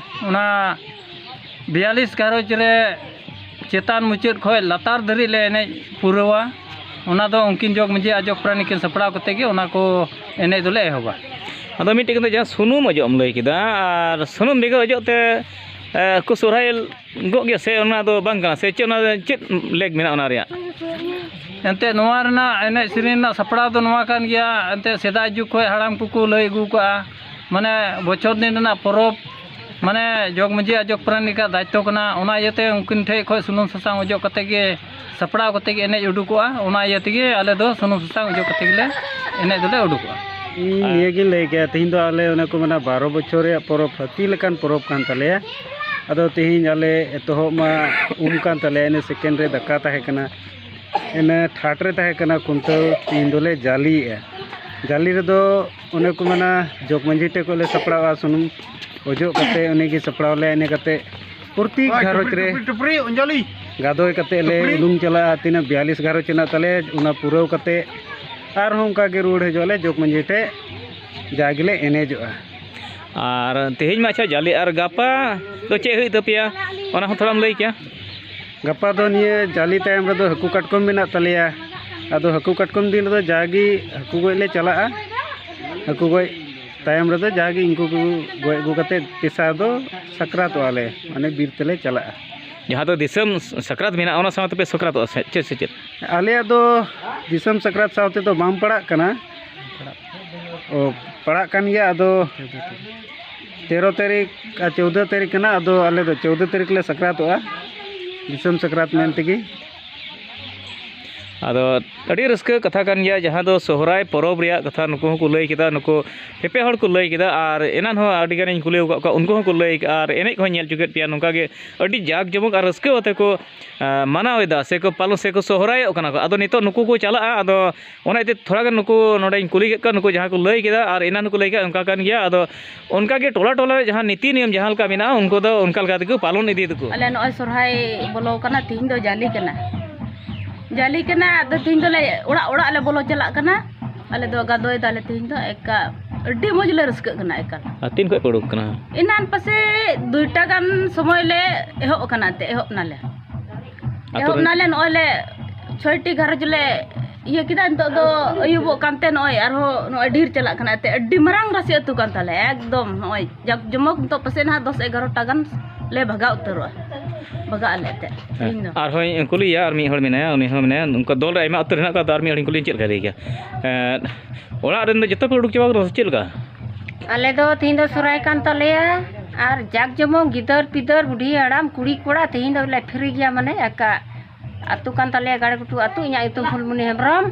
ᱚᱱᱟ ᱵᱤᱭᱟᱞᱤᱥ ᱜᱷᱟᱨᱚᱸᱡᱽ ᱨᱮ ᱪᱮᱛᱟᱱ ᱢᱩᱪᱟᱹᱫ ᱠᱷᱚᱱ ᱞᱟᱛᱟᱨ ᱫᱷᱟᱹᱨᱤᱡ ᱞᱮ ᱮᱱᱮᱡ ᱯᱩᱨᱟᱹᱣᱟ᱾ ᱚᱱᱟ ᱫᱚ ᱩᱱᱠᱤᱱ ᱡᱚᱜᱽ ᱢᱟᱹᱡᱷᱤ ᱟᱨ ᱡᱚᱜᱽ ᱯᱟᱨᱟᱱᱤᱠ ᱠᱤᱱ ᱥᱟᱯᱲᱟᱣ ᱠᱟᱛᱮ ᱜᱮ ᱚᱱᱟ ᱠᱚ ᱮᱱᱮᱡ ᱫᱚᱞᱮ ᱮᱦᱚᱵᱟ᱾ ᱟᱫᱚ ᱢᱤᱫᱴᱮᱡ ᱠᱟᱛᱷᱟ, ᱡᱟᱦᱟᱸ ᱥᱩᱱᱩᱢ ᱚᱡᱚᱜ ᱮᱢ ᱞᱟᱹᱭ ᱠᱮᱫᱟ, ᱟᱨ ᱥᱩᱱᱩᱢ ᱵᱮᱜᱚᱨ ᱚᱡᱚᱜ ᱛᱮ, ᱮ, ᱠᱚ ᱥᱚᱦᱨᱟᱭ ᱜᱚᱜ ᱜᱮᱭᱟ ᱥᱮ ᱚᱱᱟ ᱫᱚ ᱵᱟᱝ ᱠᱟᱱᱟ? ᱥᱮ ᱪᱮᱫ ᱚᱱᱟ ᱫᱚ ᱪᱮᱫ ᱞᱮᱠ ᱢᱮᱱᱟᱜᱼᱟ ᱚᱱᱟ ᱨᱮᱭᱟᱜ? ᱮᱱᱛᱮᱫ ᱱᱚᱣᱟ ᱨᱮᱱᱟᱜ ᱮᱱᱮᱡ ᱥᱮᱨᱮᱧ ᱨᱮᱱᱟᱜ ᱥᱟᱯᱲᱟᱣ ᱫᱚ ᱱᱚᱣᱟ ᱠᱟᱱ ᱜᱮᱭᱟ, ᱮᱱᱛᱮᱫ ᱥᱮᱫᱟᱭ ᱡᱩᱜᱽ ᱠᱷᱚᱱ ᱦᱟᱲᱟᱢ ᱠᱚᱠᱚ ᱞᱟᱹᱭ ᱟᱹᱜᱩ ᱠᱟᱜᱼᱟ, ᱢᱟᱱᱮ ᱵᱚᱪᱷᱚᱨ ᱫᱤᱱ ᱨᱮᱱᱟᱜ ᱯᱚᱨᱚᱵᱽ, ᱢᱟᱱᱮ ᱡᱚᱜᱽ ᱢᱟᱹᱡᱷᱤ ᱟᱨ ᱡᱚᱜᱽ ᱯᱟᱨᱟᱱᱤᱠᱟᱜ ᱫᱟᱭᱤᱛᱛᱚ ᱠᱟᱱᱟ᱾ ᱚᱱᱟ ᱤᱭᱟᱹᱛᱮ ᱩᱱᱠᱤᱱ ᱴᱷᱮᱡ ᱠᱷᱚᱱ ᱥᱩᱱᱩᱢ ᱥᱟᱥᱟᱝ ᱚᱡᱚᱜ ᱠᱟᱛᱮ ᱜᱮ ᱥᱟᱯᱲᱟᱣ ᱠᱟᱛᱮ ᱜᱮ ᱮᱱᱮᱡ ᱩᱰᱩᱠᱚᱜᱼᱟ᱾ ᱚᱱᱟ ᱤᱭᱟᱹ ᱛᱮᱜᱮ ᱟᱞᱮ ᱫᱚ ᱥᱩᱱᱩᱢ ᱥᱟᱥᱟᱝ ᱚᱡᱚᱜ ᱠᱟᱛᱮ ᱜᱮᱞᱮ ᱮᱱᱮᱡ ᱫᱚᱞᱮ ᱩᱰᱩᱠᱚᱜᱼᱟ᱾ ᱤᱧ ᱱᱤᱭᱟᱹ ᱜᱤᱧ ᱞᱟᱹᱭ ᱠᱮᱭᱟ, ᱛᱮᱦᱮᱧ ᱫᱚ ᱟᱞᱮ ᱚᱱᱮ ᱠᱚ ᱢᱮᱱᱟ ᱵᱟᱨᱚ ᱵᱚᱪᱷᱚᱨ ᱨᱮᱭᱟᱜ ᱯᱚᱨᱚᱵᱽ, ᱦᱟᱹᱛᱤ ᱞᱮᱠᱟᱱ ᱯᱚᱨᱚᱵᱽ ᱠᱟᱱ ᱛᱟᱞᱮᱭᱟ᱾ ᱟᱫᱚ ᱛᱮᱦᱮᱧ ᱟᱞᱮ ᱮᱛᱚᱦᱚᱵ ᱢᱟ ᱩᱢ ᱠᱟᱱ ᱛᱟᱞᱮᱭᱟ, ᱤᱱᱟᱹ ᱥᱮᱠᱮᱱᱰ ᱨᱮ ᱫᱟᱠᱟ ᱛᱟᱦᱮᱸ ᱠᱟᱱᱟ, ᱤᱱᱟᱹ ᱛᱷᱟᱨᱰ ᱨᱮ ᱛᱟᱦᱮᱸ ᱠᱟᱱᱟ ᱠᱷᱩᱱᱴᱟᱹᱣ, ᱛᱮᱦᱮᱧ ᱫᱚᱞᱮ ᱡᱟᱞᱮᱭᱮᱜᱼᱟ᱾ ᱡᱟᱞᱮ ᱨᱮᱫᱚ ᱚᱱᱮ ᱠᱚ ᱢᱮᱱᱟ ᱡᱚᱜᱽ ᱢᱟᱹᱡᱷᱤ ᱴᱷᱮᱡ ᱠᱷᱚᱱ ᱞᱮ ᱥᱟᱯᱲᱟᱣᱟ, ᱥᱩᱱᱩᱢ ᱚᱡᱚᱜ ᱠᱟᱛᱮ ᱩᱱᱤ ᱜᱮ ᱥᱟᱯᱲᱟᱣ ᱞᱮᱭᱟ᱾ ᱤᱱᱟᱹ ᱠᱟᱛᱮ ᱯᱨᱚᱛᱤ ᱜᱷᱟᱨᱚᱸᱡᱽ ᱨᱮ ᱜᱟᱫᱚᱭ ᱠᱟᱛᱮ ᱞᱮ ᱩᱰᱩᱝ ᱪᱟᱞᱟᱜᱼᱟ᱾ ᱛᱤᱱᱟᱹᱜ ᱵᱤᱭᱟᱞᱤᱥ ᱜᱷᱟᱨᱚᱸᱡᱽ ᱦᱮᱱᱟᱜ ᱛᱟᱞᱮᱭᱟ, ᱚᱱᱟ ᱯᱩᱨᱟᱹᱣ ᱠᱟᱛᱮ ᱟᱨᱦᱚᱸ ᱚᱱᱠᱟ ᱜᱮ ᱨᱩᱣᱟᱹᱲ ᱦᱤᱡᱩᱜ ᱟᱞᱮ ᱡᱚᱜᱽ ᱢᱟᱹᱡᱷᱤ ᱴᱷᱮᱡ, ᱡᱟ ᱜᱮᱞᱮ ᱮᱱᱮᱡᱚᱜᱼᱟ᱾ ᱟᱨ ᱛᱮᱦᱮᱧ ᱢᱟ ᱟᱪᱪᱷᱟ ᱡᱟᱞᱮ, ᱟᱨ ᱜᱟᱯᱟ ᱫᱚ ᱪᱮᱫ ᱦᱩᱭᱩᱜ ᱛᱟᱯᱮᱭᱟ, ᱚᱱᱟ ᱦᱚᱸ ᱛᱷᱚᱲᱟᱢ ᱞᱟᱹᱭ ᱠᱮᱭᱟ? ᱜᱟᱯᱟ ᱫᱚ ᱱᱤᱭᱟᱹ ᱡᱟᱞᱮ ᱛᱟᱭᱚᱢ ᱨᱮᱫᱚ ᱦᱟᱹᱠᱩ ᱠᱟᱴᱠᱚᱢ ᱢᱮᱱᱟᱜ ᱛᱟᱞᱮᱭᱟ᱾ ᱟᱫᱚ ᱦᱟᱹᱠᱩ ᱠᱟᱴᱠᱚᱢ ᱫᱤᱱ ᱨᱮᱫᱚ ᱡᱟᱜᱮ ᱦᱟᱹᱠᱩ ᱜᱚᱡ ᱞᱮ ᱪᱟᱞᱟᱜᱼᱟ᱾ ᱦᱟᱹᱠᱩ ᱜᱚᱡ ᱛᱟᱭᱚᱢ ᱨᱮᱫᱚ ᱡᱟᱜᱮ ᱩᱱᱠᱩ ᱠᱚ ᱜᱚᱡ ᱟᱹᱜᱩ ᱠᱟᱛᱮ ᱛᱮᱥᱟᱨ ᱫᱚ ᱥᱟᱠᱨᱟᱛᱚᱜᱼᱟ ᱞᱮ, ᱢᱟᱱᱮ ᱵᱤᱨ ᱛᱮᱞᱮ ᱪᱟᱞᱟᱜᱼᱟ᱾ ᱡᱟᱦᱟᱸ ᱫᱚ ᱫᱤᱥᱚᱢ ᱥᱟᱠᱨᱟᱛ ᱢᱮᱱᱟᱜᱼᱟ, ᱚᱱᱟ ᱥᱟᱶ ᱛᱮᱯᱮ ᱥᱟᱠᱨᱟᱛᱚᱜᱼᱟ ᱥᱮ ᱪᱮᱫ, ᱥᱮ ᱪᱮᱫ? ᱟᱞᱮᱭᱟᱜ ᱫᱚ ᱫᱤᱥᱚᱢ ᱥᱟᱠᱨᱟᱛ ᱥᱟᱶ ᱛᱮᱫᱚ ᱵᱟᱝ ᱯᱟᱲᱟᱜ ᱠᱟᱱᱟ᱾ ᱚ, ᱯᱟᱲᱟᱜ ᱠᱟᱱ ᱜᱮᱭᱟ᱾ ᱟᱫᱚ ᱛᱮᱨᱚ ᱛᱟᱹᱨᱤᱠᱷ ᱟᱨ ᱪᱳᱣᱫᱟᱹ ᱛᱟᱹᱨᱤᱠᱷ ᱠᱟᱱᱟ᱾ ᱟᱫᱚ ᱟᱞᱮ ᱫᱚ ᱪᱳᱣᱫᱟᱹ ᱛᱟᱹᱨᱤᱠᱷ ᱞᱮ ᱥᱟᱠᱨᱟᱛᱚᱜᱼᱟ, ᱫᱤᱥᱚᱢ ᱥᱟᱠᱨᱟᱛ ᱢᱮᱱ ᱛᱮᱜᱮ᱾ ᱟᱫᱚ ᱟᱹᱰᱤ ᱨᱟᱹᱥᱠᱟᱹ ᱠᱟᱛᱷᱟ ᱠᱟᱱ ᱜᱮᱭᱟ, ᱡᱟᱦᱟᱸ ᱫᱚ ᱥᱚᱦᱨᱟᱭ ᱯᱚᱨᱚᱵᱽ ᱨᱮᱭᱟᱜ ᱠᱟᱛᱷᱟ ᱱᱩᱠᱩ ᱦᱚᱸᱠᱚ ᱞᱟᱹᱭ ᱠᱮᱫᱟ, ᱱᱩᱠᱩ ᱯᱮ ᱦᱚᱲ ᱠᱚ ᱞᱟᱹᱭ ᱠᱮᱫᱟ, ᱟᱨ ᱮᱱᱟᱱ ᱦᱚᱸ ᱟᱹᱰᱤ ᱜᱟᱱᱤᱧ ᱠᱩᱞᱤ ᱟᱠᱟᱫ ᱠᱚᱣᱟ, ᱩᱱᱠᱩ ᱦᱚᱸᱠᱚ ᱞᱟᱹᱭ ᱠᱮᱫᱟ, ᱟᱨ ᱮᱱᱮᱡ ᱠᱚᱦᱚᱸᱧ ᱧᱮᱞ ᱦᱚᱪᱚ ᱠᱮᱫ ᱯᱮᱭᱟ᱾ ᱱᱚᱝᱠᱟ ᱜᱮ ᱟᱹᱰᱤ ᱡᱟᱠ ᱡᱚᱢᱚᱠ ᱟᱨ ᱨᱟᱹᱥᱠᱟᱹ ᱟᱛᱮ ᱠᱚ, ᱟ, ᱢᱟᱱᱟᱣ ᱮᱫᱟ, ᱥᱮᱠᱚ ᱯᱟᱞᱚᱱ, ᱥᱮᱠᱚ ᱥᱚᱦᱨᱟᱭᱚᱜ ᱠᱟᱱᱟ ᱠᱚ᱾ ᱟᱫᱚ ᱱᱤᱛᱚᱜ ᱱᱩᱠᱩ ᱠᱚ ᱪᱟᱞᱟᱜᱼᱟ, ᱟᱫᱚ ᱚᱱᱟ ᱤᱭᱟᱹᱛᱮ ᱛᱷᱚᱲᱟ ᱜᱟᱱ ᱱᱩᱠᱩ ᱱᱚᱰᱮᱧ ᱠᱩᱞᱤ ᱠᱮᱫ ᱠᱚᱣᱟ, ᱱᱩᱠᱩ ᱡᱟᱦᱟᱸ ᱠᱚ ᱞᱟᱹᱭ ᱠᱮᱫᱟ ᱟᱨ ᱮᱱᱟᱱ ᱦᱚᱸᱠᱚ ᱞᱟᱹᱭ ᱠᱮᱫᱟ, ᱚᱱᱠᱟ ᱠᱟᱱ ᱜᱮᱭᱟ᱾ ᱟᱫᱚ ᱚᱱᱠᱟ ᱜᱮ ᱴᱚᱞᱟ ᱴᱚᱞᱟ ᱨᱮ ᱡᱟᱦᱟᱸ ᱱᱤᱛᱤ ᱱᱤᱭᱚᱢ ᱡᱟᱦᱟᱸ ᱞᱮᱠᱟ ᱢᱮᱱᱟᱜᱼᱟ, ᱩᱱᱠᱩ ᱫᱚ ᱚᱱᱠᱟ ᱞᱮᱠᱟ ᱛᱮᱠᱚ ᱯᱟᱞᱚᱱ ᱤᱫᱤᱭ ᱫᱟᱠᱚ᱾ ᱟᱞᱮ ᱱᱚᱜᱼᱚᱭ ᱥᱚᱨᱦᱟᱭ ᱵᱚᱞᱚ ᱠᱟᱱᱟ, ᱛᱤᱦᱤᱧ ᱫᱚ ᱡᱟᱞᱮ ᱠᱟᱱᱟ᱾ ᱡᱟᱞᱮ ᱠᱟᱱᱟ, ᱟᱫᱚ ᱛᱤᱦᱤᱧ ᱫᱚᱞᱮ ᱚᱲᱟᱜ ᱚᱲᱟᱜ ᱞᱮ ᱵᱚᱞᱚ ᱪᱟᱞᱟᱜ ᱠᱟᱱᱟ᱾ ᱟᱞᱮ ᱫᱚ ᱜᱟᱫᱚᱭ ᱫᱟᱞᱮ ᱛᱤᱦᱤᱧ ᱫᱚ, ᱮᱠᱟ ᱟᱹᱰᱤ ᱢᱚᱡᱽ ᱞᱮ ᱨᱟᱹᱥᱠᱟᱹᱜ ᱠᱟᱱᱟ ᱮᱠᱟᱞ᱾ ᱟᱨ ᱛᱤᱱ ᱠᱷᱚᱡ ᱯᱮ ᱩᱰᱩᱠ ᱠᱟᱱᱟ? ᱮᱱᱟᱱ ᱯᱟᱥᱮ ᱫᱩᱭᱴᱟ ᱜᱟᱱ ᱥᱚᱢᱚᱭ ᱞᱮ ᱮᱦᱚᱵ ᱟᱠᱟᱱᱟ, ᱮᱱᱛᱮ ᱮᱦᱚᱵ ᱱᱟᱞᱮ᱾ ᱟᱛᱳ ᱮᱦᱚᱵ ᱨᱮᱱ- ᱱᱟᱞᱮ, ᱱᱚᱜᱼᱚᱭ ᱞᱮ ᱪᱷᱚᱭᱴᱤ ᱜᱷᱟᱨᱚᱸᱡᱽ ᱞᱮ ᱤᱭᱟᱹ ᱠᱮᱫᱟ᱾ ᱱᱤᱛᱚᱜ ᱫᱚ ᱟᱹᱭᱩᱵᱚᱜ ᱠᱟᱱᱛᱮ ᱱᱚᱜᱼᱚᱭ ᱟᱨᱦᱚᱸ ᱱᱚᱜᱼᱚᱭ ᱰᱷᱮᱨ ᱪᱟᱞᱟᱜ ᱠᱟᱱᱟ, ᱮᱱᱛᱮ ᱟᱹᱰᱤ ᱢᱟᱨᱟᱝ ᱨᱟᱥᱤ ᱟᱹᱛᱩ ᱠᱟᱱ ᱛᱟᱞᱮᱭᱟ ᱮᱠᱫᱚᱢ᱾ ᱱᱚᱜᱼᱚᱭ ᱡᱟᱠ ᱡᱚᱢᱚᱠ ᱱᱤᱛᱚᱜ ᱯᱟᱥᱮ ᱱᱟᱦᱟᱜ ᱫᱚᱥ ᱮᱜᱟᱨᱚᱴᱟ ᱜᱟᱱ ᱞᱮ ᱵᱷᱟᱜᱟᱣ ᱩᱛᱟᱹᱨᱚᱜᱼᱟ ᱛᱮᱦᱮᱧ ᱫᱚ᱾ ᱟᱨᱦᱚᱸᱧ ᱠᱩᱞᱤᱭᱮᱭᱟ, ᱟᱨ ᱢᱤᱫ ᱦᱚᱲ ᱢᱮᱱᱟᱭᱟ, ᱩᱱᱤ ᱦᱚᱸ ᱢᱮᱱᱟᱭᱟ ᱚᱱᱠᱟ ᱫᱚᱞ ᱨᱮ ᱟᱭᱢᱟ ᱟᱹᱛᱩ ᱨᱮ ᱦᱮᱱᱟᱜ ᱠᱚᱣᱟ᱾ ᱟᱫᱚ ᱟᱨ ᱢᱤᱫ ᱦᱚᱲᱤᱧ ᱠᱩᱞᱤᱭᱮᱭᱟ ᱪᱮᱫ ᱞᱮᱠᱟᱭ ᱞᱟᱹᱭ ᱠᱮᱭᱟ᱾ ᱮᱸ, ᱚᱲᱟᱜ ᱨᱮᱱ ᱫᱚ ᱡᱚᱛᱚ ᱯᱮ ᱩᱰᱩᱠ ᱪᱟᱵᱟ ᱠᱟᱱᱟ ᱥᱮ ᱪᱮᱫ ᱞᱮᱠᱟ? ᱟᱞᱮ ᱫᱚ ᱛᱮᱦᱮᱧ ᱫᱚ ᱥᱚᱦᱨᱟᱭ ᱠᱟᱱ ᱛᱟᱞᱮᱭᱟ, ᱟᱨ ᱡᱟᱠ ᱡᱚᱢᱚᱠ ᱜᱤᱫᱟᱹᱨ ᱯᱤᱫᱟᱹᱨ ᱵᱩᱰᱷᱤ ᱦᱟᱲᱟᱢ ᱠᱩᱲᱤ ᱠᱚᱲᱟ ᱛᱮᱦᱮᱧ ᱫᱚᱞᱮ ᱯᱷᱤᱨᱤ ᱜᱮᱭᱟ, ᱢᱟᱱᱮ ᱮᱠᱟ ᱟᱹᱛᱩ ᱠᱟᱱ ᱛᱟᱞᱮᱭᱟ ᱜᱟᱲᱮ ᱜᱷᱩᱴᱩ ᱟᱹᱛᱩ᱾ ᱤᱧᱟᱹᱜ ᱧᱩᱛᱩᱢ ᱯᱷᱩᱞᱢᱩᱱᱤ ᱦᱮᱢᱵᱨᱚᱢ,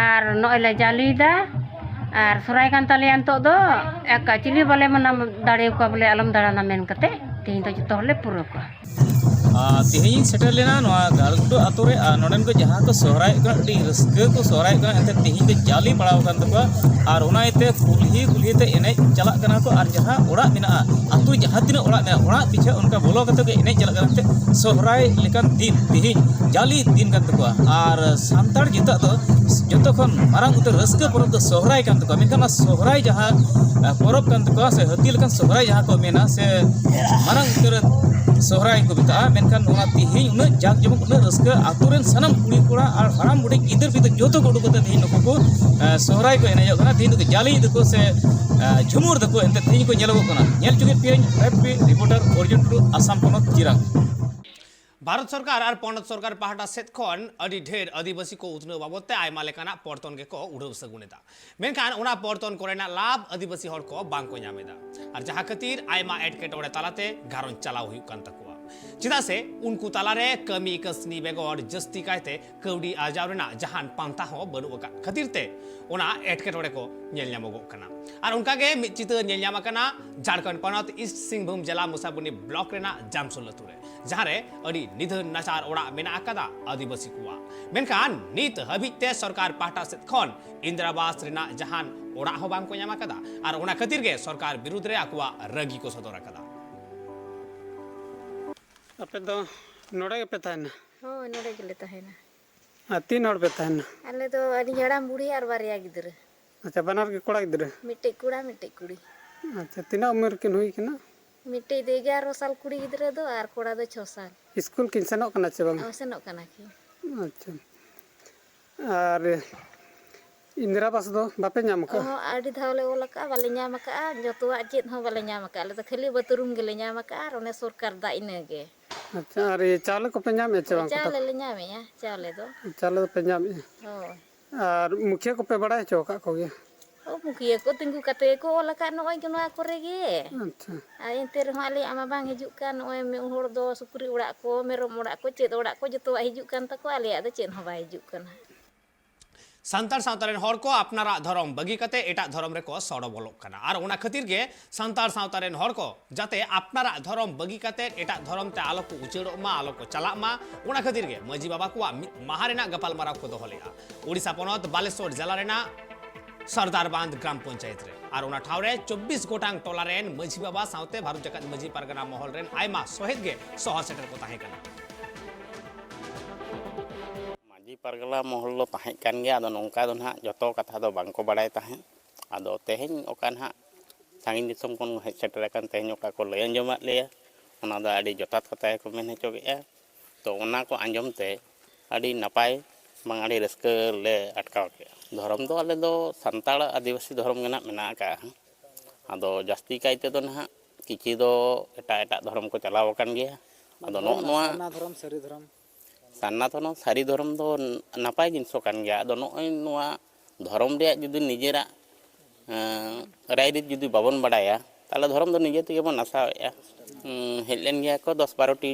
ᱟᱨ ᱱᱚᱜᱼᱚᱭ ᱞᱮ ᱡᱟᱞᱮᱭᱮᱫᱟ᱾ ᱟᱨ ᱥᱚᱦᱨᱟᱭ ᱠᱟᱱ ᱛᱟᱞᱮᱭᱟ ᱱᱤᱛᱚᱜ ᱫᱚ, ᱮᱠᱟ ᱪᱤᱞᱤ ᱵᱟᱞᱮ ᱢᱟᱱᱟ ᱫᱟᱲᱮᱭᱟᱠᱚᱣᱟ ᱵᱚᱞᱮ, ᱟᱞᱚᱢ ᱫᱟᱬᱟᱱᱟ ᱢᱮᱱ ᱠᱟᱛᱮ ᱛᱮᱦᱮᱧ ᱫᱚ ᱡᱚᱛᱚ ᱦᱚᱲᱞᱮ ᱯᱩᱨᱟᱹᱣ ᱠᱚᱣᱟ᱾ ᱟᱨ ᱛᱮᱦᱮᱧ ᱤᱧ ᱥᱮᱴᱮᱨ ᱞᱮᱱᱟ ᱱᱚᱣᱟ ᱜᱟᱲᱜᱷᱩᱴᱩ ᱟᱛᱳ ᱨᱮ᱾ ᱟᱨ ᱱᱚᱰᱮᱱ ᱠᱚ ᱡᱟᱦᱟᱸ ᱠᱚ ᱥᱚᱦᱨᱟᱭᱚᱜ ᱠᱟᱱᱟ, ᱟᱹᱰᱤ ᱨᱟᱹᱥᱠᱟᱹ ᱠᱚ ᱥᱚᱦᱨᱟᱭᱚᱜ ᱠᱟᱱᱟ᱾ ᱮᱱᱛᱮ ᱛᱮᱦᱮᱧ ᱫᱚ ᱡᱟᱞᱮ ᱯᱟᱲᱟᱣ ᱟᱠᱟᱱ ᱛᱟᱠᱚᱣᱟ᱾ ᱟᱨ ᱚᱱᱟ ᱤᱭᱟᱹᱛᱮ ᱠᱩᱞᱦᱤ ᱠᱩᱞᱦᱤ ᱛᱮ ᱮᱱᱮᱡ ᱪᱟᱞᱟᱜ ᱠᱟᱱᱟ ᱠᱚ᱾ ᱟᱨ ᱡᱟᱦᱟᱸ ᱚᱲᱟᱜ ᱢᱮᱱᱟᱜᱼᱟ, ᱟᱛᱳ ᱡᱟᱦᱟᱸ ᱛᱤᱱᱟᱹᱜ ᱚᱲᱟᱜ ᱢᱮᱱᱟᱜᱼᱟ, ᱚᱲᱟᱜ ᱯᱤᱪᱷᱟᱹ ᱚᱱᱠᱟ ᱵᱚᱞᱚ ᱠᱟᱛᱮ ᱠᱚ ᱮᱱᱮᱡ ᱪᱟᱞᱟᱜ ᱠᱟᱱᱟ᱾ ᱮᱱᱛᱮ ᱥᱚᱦᱨᱟᱭ ᱞᱮᱠᱟᱱ ᱫᱤᱱ, ᱛᱮᱦᱮᱧ ᱡᱟᱞᱮ ᱫᱤᱱ ᱠᱟᱱ ᱛᱟᱠᱚᱣᱟ᱾ ᱟᱨ ᱥᱟᱱᱛᱟᱲ ᱡᱟᱹᱛᱟᱜ ᱫᱚ ᱡᱚᱛᱚ ᱠᱷᱚᱱ ᱢᱟᱨᱟᱝ ᱩᱛᱟᱹᱨ ᱨᱟᱹᱥᱠᱟᱹ ᱯᱚᱨᱚᱵᱽ ᱫᱚ ᱥᱚᱦᱨᱟᱭ ᱠᱟᱱ ᱛᱟᱠᱚᱣᱟ᱾ ᱢᱮᱱᱠᱷᱟᱱ ᱚᱱᱟ ᱥᱚᱦᱨᱟᱭ ᱡᱟᱦᱟᱸ ᱯᱚᱨᱚᱵᱽ ᱠᱟᱱ ᱛᱟᱠᱚᱣᱟ, ᱥᱮ ᱦᱟᱹᱛᱤ ᱞᱮᱠᱟᱱ ᱥᱚᱦᱨᱟᱭ ᱡᱟᱦᱟᱸ ᱠᱚ ᱢᱮᱱᱟ, ᱥᱮ ᱢᱟᱨᱟᱝ ᱩᱛᱟᱹᱨ ᱥᱚᱦᱨᱟᱭ ᱠᱚ ᱢᱮᱛᱟᱜᱼᱟ, ᱢᱮᱱᱠᱷᱟᱱ ᱚᱱᱟ ᱛᱮᱦᱮᱧ ᱩᱱᱟᱹᱜ ᱡᱟᱠ ᱡᱚᱢᱚᱠ, ᱩᱱᱟᱹᱜ ᱨᱟᱹᱥᱠᱟᱹ, ᱟᱛᱳ ᱨᱮᱱ ᱥᱟᱱᱟᱢ ᱠᱩᱲᱤ ᱠᱚᱲᱟ ᱟᱨ ᱦᱟᱲᱟᱢ ᱵᱩᱰᱷᱤ ᱜᱤᱫᱟᱹᱨ ᱯᱤᱫᱟᱹᱨ ᱡᱚᱛᱚ ᱠᱚ ᱩᱰᱩᱠ ᱠᱟᱛᱮ ᱛᱮᱦᱮᱧ ᱱᱩᱠᱩ ᱠᱚ ᱥᱚᱦᱨᱟᱭ ᱠᱚ ᱮᱱᱮᱡᱚᱜ ᱠᱟᱱᱟ᱾ ᱛᱮᱦᱮᱧ ᱫᱚᱠᱚ ᱡᱟᱞᱮᱭ ᱫᱟᱠᱚ ᱥᱮ ᱡᱷᱩᱢᱩᱨ ᱫᱟᱠᱚ, ᱮᱱᱛᱮ ᱛᱮᱦᱮᱧ ᱠᱚ ᱧᱮᱞᱚᱜᱚᱜ ᱠᱟᱱᱟ᱾ ᱧᱮᱞ ᱪᱩᱠᱤ ᱯᱤᱭᱟᱹᱧ ᱮᱯ ᱯᱤ ᱨᱤᱯᱳᱨᱴᱟᱨ ᱚᱨᱡᱩᱱ ᱴᱩᱰᱩ, ᱟᱥᱟᱢ ᱯᱚᱱᱚᱛ, ᱪᱤᱨᱟᱝ᱾ ᱵᱷᱟᱨᱚᱛ ᱥᱚᱨᱠᱟᱨ ᱟᱨ ᱯᱚᱱᱚᱛ ᱥᱚᱨᱠᱟᱨ ᱯᱟᱦᱴᱟ ᱥᱮᱫ ᱠᱷᱚᱱ ᱟᱹᱰᱤ ᱰᱷᱮᱨ ᱟᱹᱫᱤᱵᱟᱹᱥᱤ ᱠᱚ ᱩᱛᱱᱟᱹᱣ ᱵᱟᱵᱚᱫ ᱛᱮ ᱟᱭᱢᱟ ᱞᱮᱠᱟᱱᱟᱜ ᱯᱚᱨᱛᱚᱱ ᱜᱮᱠᱚ ᱩᱰᱷᱟᱹᱣ ᱥᱟᱹᱜᱩᱱ ᱮᱫᱟ᱾ ᱢᱮᱱᱠᱷᱟᱱ ᱚᱱᱟ ᱯᱚᱨᱛᱚᱱ ᱠᱚᱨᱮᱱᱟᱜ ᱞᱟᱵᱷ ᱟᱹᱫᱤᱵᱟᱹᱥᱤ ᱦᱚᱲ ᱠᱚ ᱵᱟᱝ ᱠᱚ ᱧᱟᱢ ᱮᱫᱟ, ᱟᱨ ᱡᱟᱦᱟᱸ ᱠᱷᱟᱹᱛᱤᱨ ᱟᱭᱢᱟ ᱮᱴᱠᱮᱴᱚᱬᱮ ᱛᱟᱞᱟᱛᱮ ᱜᱷᱟᱨᱚᱸᱡᱽ ᱪᱟᱞᱟᱣ ᱦᱩᱭᱩᱜ ᱠᱟᱱ ᱛᱟᱠᱚᱣᱟ᱾ ᱪᱮᱫᱟᱜ ᱥᱮ ᱩᱱᱠᱩ ᱛᱟᱞᱟᱨᱮ ᱠᱟᱹᱢᱤ ᱠᱟᱹᱥᱱᱤ ᱵᱮᱜᱚᱨ ᱡᱟᱹᱥᱛᱤ ᱠᱟᱭᱛᱮ ᱠᱟᱹᱣᱰᱤ ᱟᱨᱡᱟᱣ ᱨᱮᱱᱟᱜ ᱡᱟᱦᱟᱱ ᱯᱟᱱᱛᱷᱟ ᱦᱚᱸ ᱵᱟᱹᱱᱩᱜ ᱟᱠᱟᱫ ᱠᱷᱟᱹᱛᱤᱨ ᱛᱮ ᱚᱱᱟ ᱮᱴᱠᱮᱴᱚᱬᱮ ᱠᱚ ᱧᱮᱞ ᱧᱟᱢᱚᱜᱚᱜ ᱠᱟᱱᱟ᱾ ᱟᱨ ᱚᱱᱠᱟᱜᱮ ᱢᱤᱫ ᱪᱤᱛᱟᱹᱨ ᱧᱮᱞ ᱧᱟᱢ ᱟᱠᱟᱱᱟ ᱡᱷᱟᱲᱠᱷᱚᱸᱰ ᱯᱚᱱᱚᱛ ᱤᱥᱴ ᱥᱤᱝᱵᱷᱩᱢ ᱡᱮᱞᱟ ᱢᱩᱥᱟᱵᱩᱱᱤ ᱵᱞᱚᱠ ᱨᱮᱱᱟᱜ ᱡᱟᱢᱥᱩᱞ ᱟᱹᱛᱩ ᱨᱮ, ᱡᱟᱦᱟᱸ ᱨᱮ ᱟᱹᱰᱤ ᱱᱤᱫᱷᱟᱹᱱ ᱱᱟᱪᱟᱨ ᱚᱲᱟᱜ ᱢᱮᱱᱟᱜ ᱟᱠᱟᱫᱟ ᱟᱹᱫᱤᱵᱟᱹᱥᱤ ᱠᱚᱣᱟᱜ᱾ ᱢᱮᱱᱠᱷᱟᱱ ᱱᱤᱛ ᱦᱟᱹᱵᱤᱡ ᱛᱮ ᱥᱚᱨᱠᱟᱨ ᱯᱟᱦᱴᱟ ᱥᱮᱫ ᱠᱷᱚᱱ ᱤᱱᱫᱨᱟᱵᱟᱥ ᱨᱮᱱᱟᱜ ᱡᱟᱦᱟᱱ ᱚᱲᱟᱜ ᱦᱚᱸ ᱵᱟᱝ ᱠᱚ ᱧᱟᱢ ᱟᱠᱟᱫᱟ᱾ ᱟᱨ ᱚᱱᱟ ᱠᱷᱟᱹᱛᱤᱨ ᱜᱮ ᱥᱚᱨᱠᱟᱨ ᱵᱤᱨᱩᱫᱽ ᱨᱮ ᱟᱠᱚᱣᱟᱜ ᱨᱟᱹᱜᱤ ᱠᱚ ᱥᱚᱫᱚᱨ ᱟᱠᱟᱫᱟ᱾ ᱟᱯᱮ ᱫᱚ ᱱᱚᱰᱮ ᱜᱮᱯᱮ ᱛᱟᱦᱮᱱᱟ? ᱦᱳᱭ, ᱱᱚᱰᱮ ᱜᱮᱞᱮ ᱛᱟᱦᱮᱱᱟ᱾ ᱟᱨ ᱛᱤᱱ ᱦᱚᱲ ᱯᱮ ᱛᱟᱦᱮᱱᱟ? ᱟᱞᱮ ᱫᱚ ᱟᱹᱞᱤᱧ ᱦᱟᱲᱟᱢ ᱵᱩᱲᱦᱤ ᱟᱨ ᱵᱟᱨᱭᱟ ᱜᱤᱫᱽᱨᱟᱹ᱾ ᱟᱪᱪᱷᱟ, ᱵᱟᱱᱟᱨ ᱜᱮ ᱠᱚᱲᱟ ᱜᱤᱫᱽᱨᱟᱹ? ᱢᱤᱫᱴᱮᱡ ᱠᱚᱲᱟ, ᱢᱤᱫᱴᱮᱡ ᱠᱩᱲᱤ᱾ ᱟᱪᱪᱷᱟ, ᱛᱤᱱᱟᱹᱜ ᱩᱢᱮᱨ ᱠᱤᱱ ᱦᱩᱭ ᱠᱟᱱᱟ? ᱢᱤᱫᱴᱮᱡ ᱫᱚ ᱮᱜᱟᱨᱚ ᱥᱟᱞ ᱠᱩᱲᱤ ᱜᱤᱫᱽᱨᱟᱹ ᱫᱚ, ᱟᱨ ᱠᱚᱲᱟ ᱫᱚ ᱪᱷᱚ ᱥᱟᱞ᱾ ᱥᱠᱩᱞ ᱠᱤᱱ ᱥᱮᱱᱚᱜ ᱠᱟᱱᱟ ᱪᱮ ᱵᱟᱝ? ᱦᱚᱸ, ᱥᱮᱱᱚᱜ ᱠᱟᱱᱟ ᱠᱤᱱ᱾ ᱟᱪᱪᱷᱟ, ᱟᱨ ᱤᱱᱫᱤᱨᱟ ᱟᱵᱟᱥ ᱫᱚ ᱵᱟᱯᱮ ᱧᱟᱢ ᱠᱟᱜᱼᱟ? ᱚᱦᱚᱸ, ᱟᱹᱰᱤ ᱫᱷᱟᱣ ᱞᱮ ᱚᱞ ᱟᱠᱟᱜᱼᱟ, ᱵᱟᱞᱮ ᱧᱟᱢ ᱟᱠᱟᱜᱼᱟ᱾ ᱡᱚᱛᱚᱣᱟᱜ ᱪᱮᱫ ᱦᱚᱸ ᱵᱟᱞᱮ ᱧᱟᱢ ᱟᱠᱟᱜᱼᱟ᱾ ᱟᱞᱮ ᱫᱚ ᱠᱷᱟᱹᱞᱤ ᱵᱟᱛᱷᱨᱩᱢ ᱜᱮᱞᱮ ᱧᱟᱢ ᱟᱠᱟᱜᱼᱟ, ᱟᱨ ᱚᱱᱮ ᱥᱚᱨᱠᱟᱨ ᱫᱟᱜ, ᱤᱱᱟᱹᱜᱮ᱾ ᱟᱪᱪᱷᱟ, ᱟᱨ ᱤᱭᱟᱹ ᱪᱟᱣᱞᱮ ᱠᱚᱯᱮ ᱧᱟᱢᱮᱫᱼᱟ ᱪᱮ ᱵᱟᱝ? ᱪᱟᱣᱞᱮ ᱠᱚᱴᱟ? ᱞᱮ ᱧᱟᱢᱮᱜᱼᱟ, ᱪᱟᱣᱞᱮ ᱫᱚ᱾ ᱪᱟᱣᱞᱮ ᱫᱚᱯᱮ ᱧᱟᱢᱮᱫᱼᱟ᱾ ᱦᱳᱭ᱾ ᱟᱨ ᱢᱩᱠᱷᱤᱭᱟᱹ ᱠᱚᱯᱮ ᱵᱟᱲᱟᱭ ᱦᱚᱪᱚ ᱟᱠᱟᱫ ᱠᱚᱜᱮᱭᱟ? ᱚ, ᱢᱩᱠᱷᱤᱭᱟᱹ ᱠᱚ ᱛᱤᱸᱜᱩ ᱠᱟᱛᱮ ᱜᱮᱠᱚ ᱚᱞ ᱟᱠᱟᱫ ᱱᱚᱜᱼᱚᱭ ᱱᱚᱣᱟ ᱠᱚᱨᱮ ᱜᱮ᱾ ᱟᱪᱪᱷᱟ᱾ ᱟᱨ ᱮᱱᱛᱮ ᱨᱮᱦᱚᱸ ᱟᱞᱮᱭᱟᱜ ᱢᱟ ᱵᱟᱝ ᱦᱤᱡᱩᱜ ᱠᱟᱱ᱾ ᱱᱚᱜᱼᱚᱭ ᱢᱤᱫ ᱦᱚᱲ ᱫᱚ ᱥᱩᱠᱨᱤ ᱚᱲᱟᱜ ᱠᱚ, ᱢᱮᱨᱚᱢ ᱚᱲᱟᱜ ᱠᱚ, ᱪᱮᱫ ᱚᱲᱟᱜ ᱠᱚ, ᱡᱚᱛᱚᱣᱟᱜ ᱦᱤᱡᱩᱜ ᱠᱟᱱ ᱛᱟᱠᱚᱣᱟ, ᱟᱞᱮᱭᱟᱜ ᱫᱚ ᱪᱮᱫ ᱦᱚᱸ ᱵᱟᱭ ᱦᱤᱡᱩᱜ ᱠᱟᱱᱟ᱾ ᱥᱟᱱᱛᱟᱲ ᱥᱟᱶᱛᱟ ᱨᱮᱱ ᱦᱚᱲ ᱠᱚ ᱟᱯᱱᱟᱨᱟᱜ ᱫᱷᱚᱨᱚᱢ ᱵᱟᱹᱜᱤ ᱠᱟᱛᱮ ᱮᱴᱟᱜ ᱫᱷᱚᱨᱚᱢ ᱨᱮᱠᱚ ᱥᱚᱲᱚ ᱵᱚᱞᱚᱜ ᱠᱟᱱᱟ᱾ ᱟᱨ ᱚᱱᱟ ᱠᱷᱟᱹᱛᱤᱨ ᱜᱮ ᱥᱟᱱᱛᱟᱲ ᱥᱟᱶᱛᱟ ᱨᱮᱱ ᱦᱚᱲ ᱠᱚ ᱡᱟᱛᱮ ᱟᱯᱱᱟᱨᱟᱜ ᱫᱷᱚᱨᱚᱢ ᱵᱟᱹᱜᱤ ᱠᱟᱛᱮ ᱮᱴᱟᱜ ᱫᱷᱚᱨᱚᱢ ᱛᱮ ᱟᱞᱚ ᱠᱚ ᱩᱪᱟᱹᱲᱚᱜ ᱢᱟ, ᱟᱞᱚ ᱠᱚ ᱪᱟᱞᱟᱜ ᱢᱟ, ᱚᱱᱟ ᱠᱷᱟᱹᱛᱤᱨ ᱜᱮ ᱢᱟᱹᱡᱷᱤ ᱵᱟᱵᱟ ᱠᱚᱣᱟᱜ ᱢᱤᱫ ᱢᱟᱦᱟ ᱨᱮᱱᱟᱜ ᱜᱟᱯᱟᱞᱢᱟᱨᱟᱣ ᱠᱚ ᱫᱚᱦᱚ ᱞᱮᱫᱼᱟ ᱳᱰᱤᱥᱟ ᱯᱚᱱᱚᱛ ᱵᱟᱞᱮᱥᱚᱨ ᱡᱮᱞᱟ ᱨᱮᱱᱟᱜ ᱥᱚᱨᱫᱟᱨ ᱵᱟᱸᱫᱷ ᱜᱨᱟᱢ ᱯᱚᱧᱪᱟᱭᱮᱛ ᱨᱮ᱾ ᱟᱨ ᱚᱱᱟ ᱴᱷᱟᱶ ᱨᱮ ᱪᱚᱵᱵᱤᱥ ᱜᱚᱴᱟᱝ ᱴᱚᱞᱟ ᱨᱮᱱ ᱢᱟᱹᱡᱷᱤ ᱵᱟᱵᱟ ᱥᱟᱶᱛᱮ ᱵᱷᱟᱨᱚᱛ ᱡᱟᱠᱟᱛ ᱢᱟᱹᱡᱷᱤ ᱯᱟᱨᱜᱟᱱᱟ ᱢᱚᱦᱚᱞ ᱨᱮᱱ ᱟᱭᱢᱟ ᱥᱚᱦᱮᱫ ᱜᱮ ᱥᱚᱦᱚᱨ ᱥᱮᱴᱮᱨ ᱠᱚ ᱛᱟᱦᱮᱸ ᱠᱟᱱᱟ᱾ ᱢᱟᱹᱡᱷᱤ ᱯᱟᱨᱜᱟᱱᱟ ᱢᱚᱦᱚᱞ ᱫᱚ ᱛᱟᱦᱮᱸ ᱠᱟᱱ ᱜᱮᱭᱟ, ᱟᱫᱚ ᱱᱚᱝᱠᱟ ᱫᱚ ᱱᱟᱦᱟᱜ ᱡᱚᱛᱚ ᱠᱟᱛᱷᱟ ᱫᱚ ᱵᱟᱝ ᱠᱚ ᱵᱟᱲᱟᱭ ᱛᱟᱦᱮᱸᱫ᱾ ᱟᱫᱚ ᱛᱮᱦᱮᱧ ᱚᱠᱟ ᱱᱟᱦᱟᱜ ᱥᱟᱺᱜᱤᱧ ᱫᱤᱥᱚᱢ ᱠᱷᱚᱱ ᱦᱮᱡ ᱥᱮᱴᱮᱨ ᱟᱠᱟᱱ, ᱛᱮᱦᱮᱧ ᱚᱠᱟ ᱠᱚ ᱞᱟᱹᱭ ᱟᱸᱡᱚᱢᱟᱫ ᱞᱮᱭᱟ, ᱚᱱᱟ ᱫᱚ ᱟᱹᱰᱤ ᱡᱚᱛᱷᱟᱛ ᱠᱟᱛᱷᱟ ᱜᱮᱠᱚ ᱢᱮᱱ ᱦᱚᱪᱚ ᱠᱮᱫᱼᱟ᱾ ᱛᱚ, ᱚᱱᱟ ᱠᱚ ᱟᱸᱡᱚᱢ ᱛᱮ ᱟᱹᱰᱤ ᱱᱟᱯᱟᱭ, ᱵᱟᱝ, ᱟᱹᱰᱤ ᱨᱟᱹᱥᱠᱟᱹ ᱞᱮ ᱟᱴᱠᱟᱣ ᱠᱮᱫᱼᱟ᱾ ᱫᱷᱚᱨᱚᱢ ᱫᱚ ᱟᱞᱮ ᱫᱚ ᱥᱟᱱᱛᱟᱲ ᱟᱹᱫᱤᱵᱟᱹᱥᱤ ᱫᱷᱚᱨᱚᱢ ᱜᱮ ᱱᱟᱦᱟᱜ ᱢᱮᱱᱟᱜ ᱟᱠᱟᱫᱼᱟ᱾ ᱟᱫᱚ ᱡᱟᱹᱥᱛᱤ ᱠᱟᱭ ᱛᱮᱫᱚ ᱱᱟᱦᱟᱜ ᱠᱤᱪᱷᱤ ᱫᱚ ᱮᱴᱟᱜ ᱮᱴᱟᱜ ᱫᱷᱚᱨᱚᱢ ᱠᱚ ᱪᱟᱞᱟᱣ ᱟᱠᱟᱱ ᱜᱮᱭᱟ᱾ ᱟᱫᱚ ᱫᱷᱚᱨᱚᱢ ᱱᱚᱜᱼᱚ ᱱᱚᱣᱟ ᱥᱟᱨᱱᱟ ᱫᱷᱚᱨᱚᱢ, ᱥᱟᱹᱨᱤ ᱫᱷᱚᱨᱚᱢ᱾ ᱥᱟᱨᱱᱟ ᱫᱷᱚᱨᱚᱢ ᱥᱟᱹᱨᱤ ᱫᱷᱚᱨᱚᱢ ᱫᱚ ᱱᱟᱯᱟᱭ ᱡᱤᱱᱤᱥ ᱠᱟᱱ ᱜᱮᱭᱟ᱾ ᱟᱫᱚ ᱱᱚᱜᱼᱚᱭ ᱱᱚᱣᱟ ᱫᱷᱚᱨᱚᱢ ᱨᱮᱭᱟᱜ ᱡᱩᱫᱤ ᱱᱤᱡᱮᱨᱟᱜ, ᱮᱸ, ᱨᱟᱭᱨᱤᱛ ᱡᱩᱫᱤ ᱵᱟᱵᱚᱱ ᱵᱟᱰᱟᱭᱟ, ᱛᱟᱦᱚᱞᱮ ᱫᱷᱚᱨᱚᱢ ᱫᱚ ᱱᱤᱡᱮ ᱛᱮᱜᱮ ᱵᱚᱱ ᱱᱟᱥᱟᱣᱮᱫᱼᱟ᱾ ᱩᱸ, ᱦᱮᱡ ᱞᱮᱱ ᱜᱮᱭᱟ ᱠᱚ ᱫᱚᱥ ᱵᱟᱨᱚ ᱴᱤ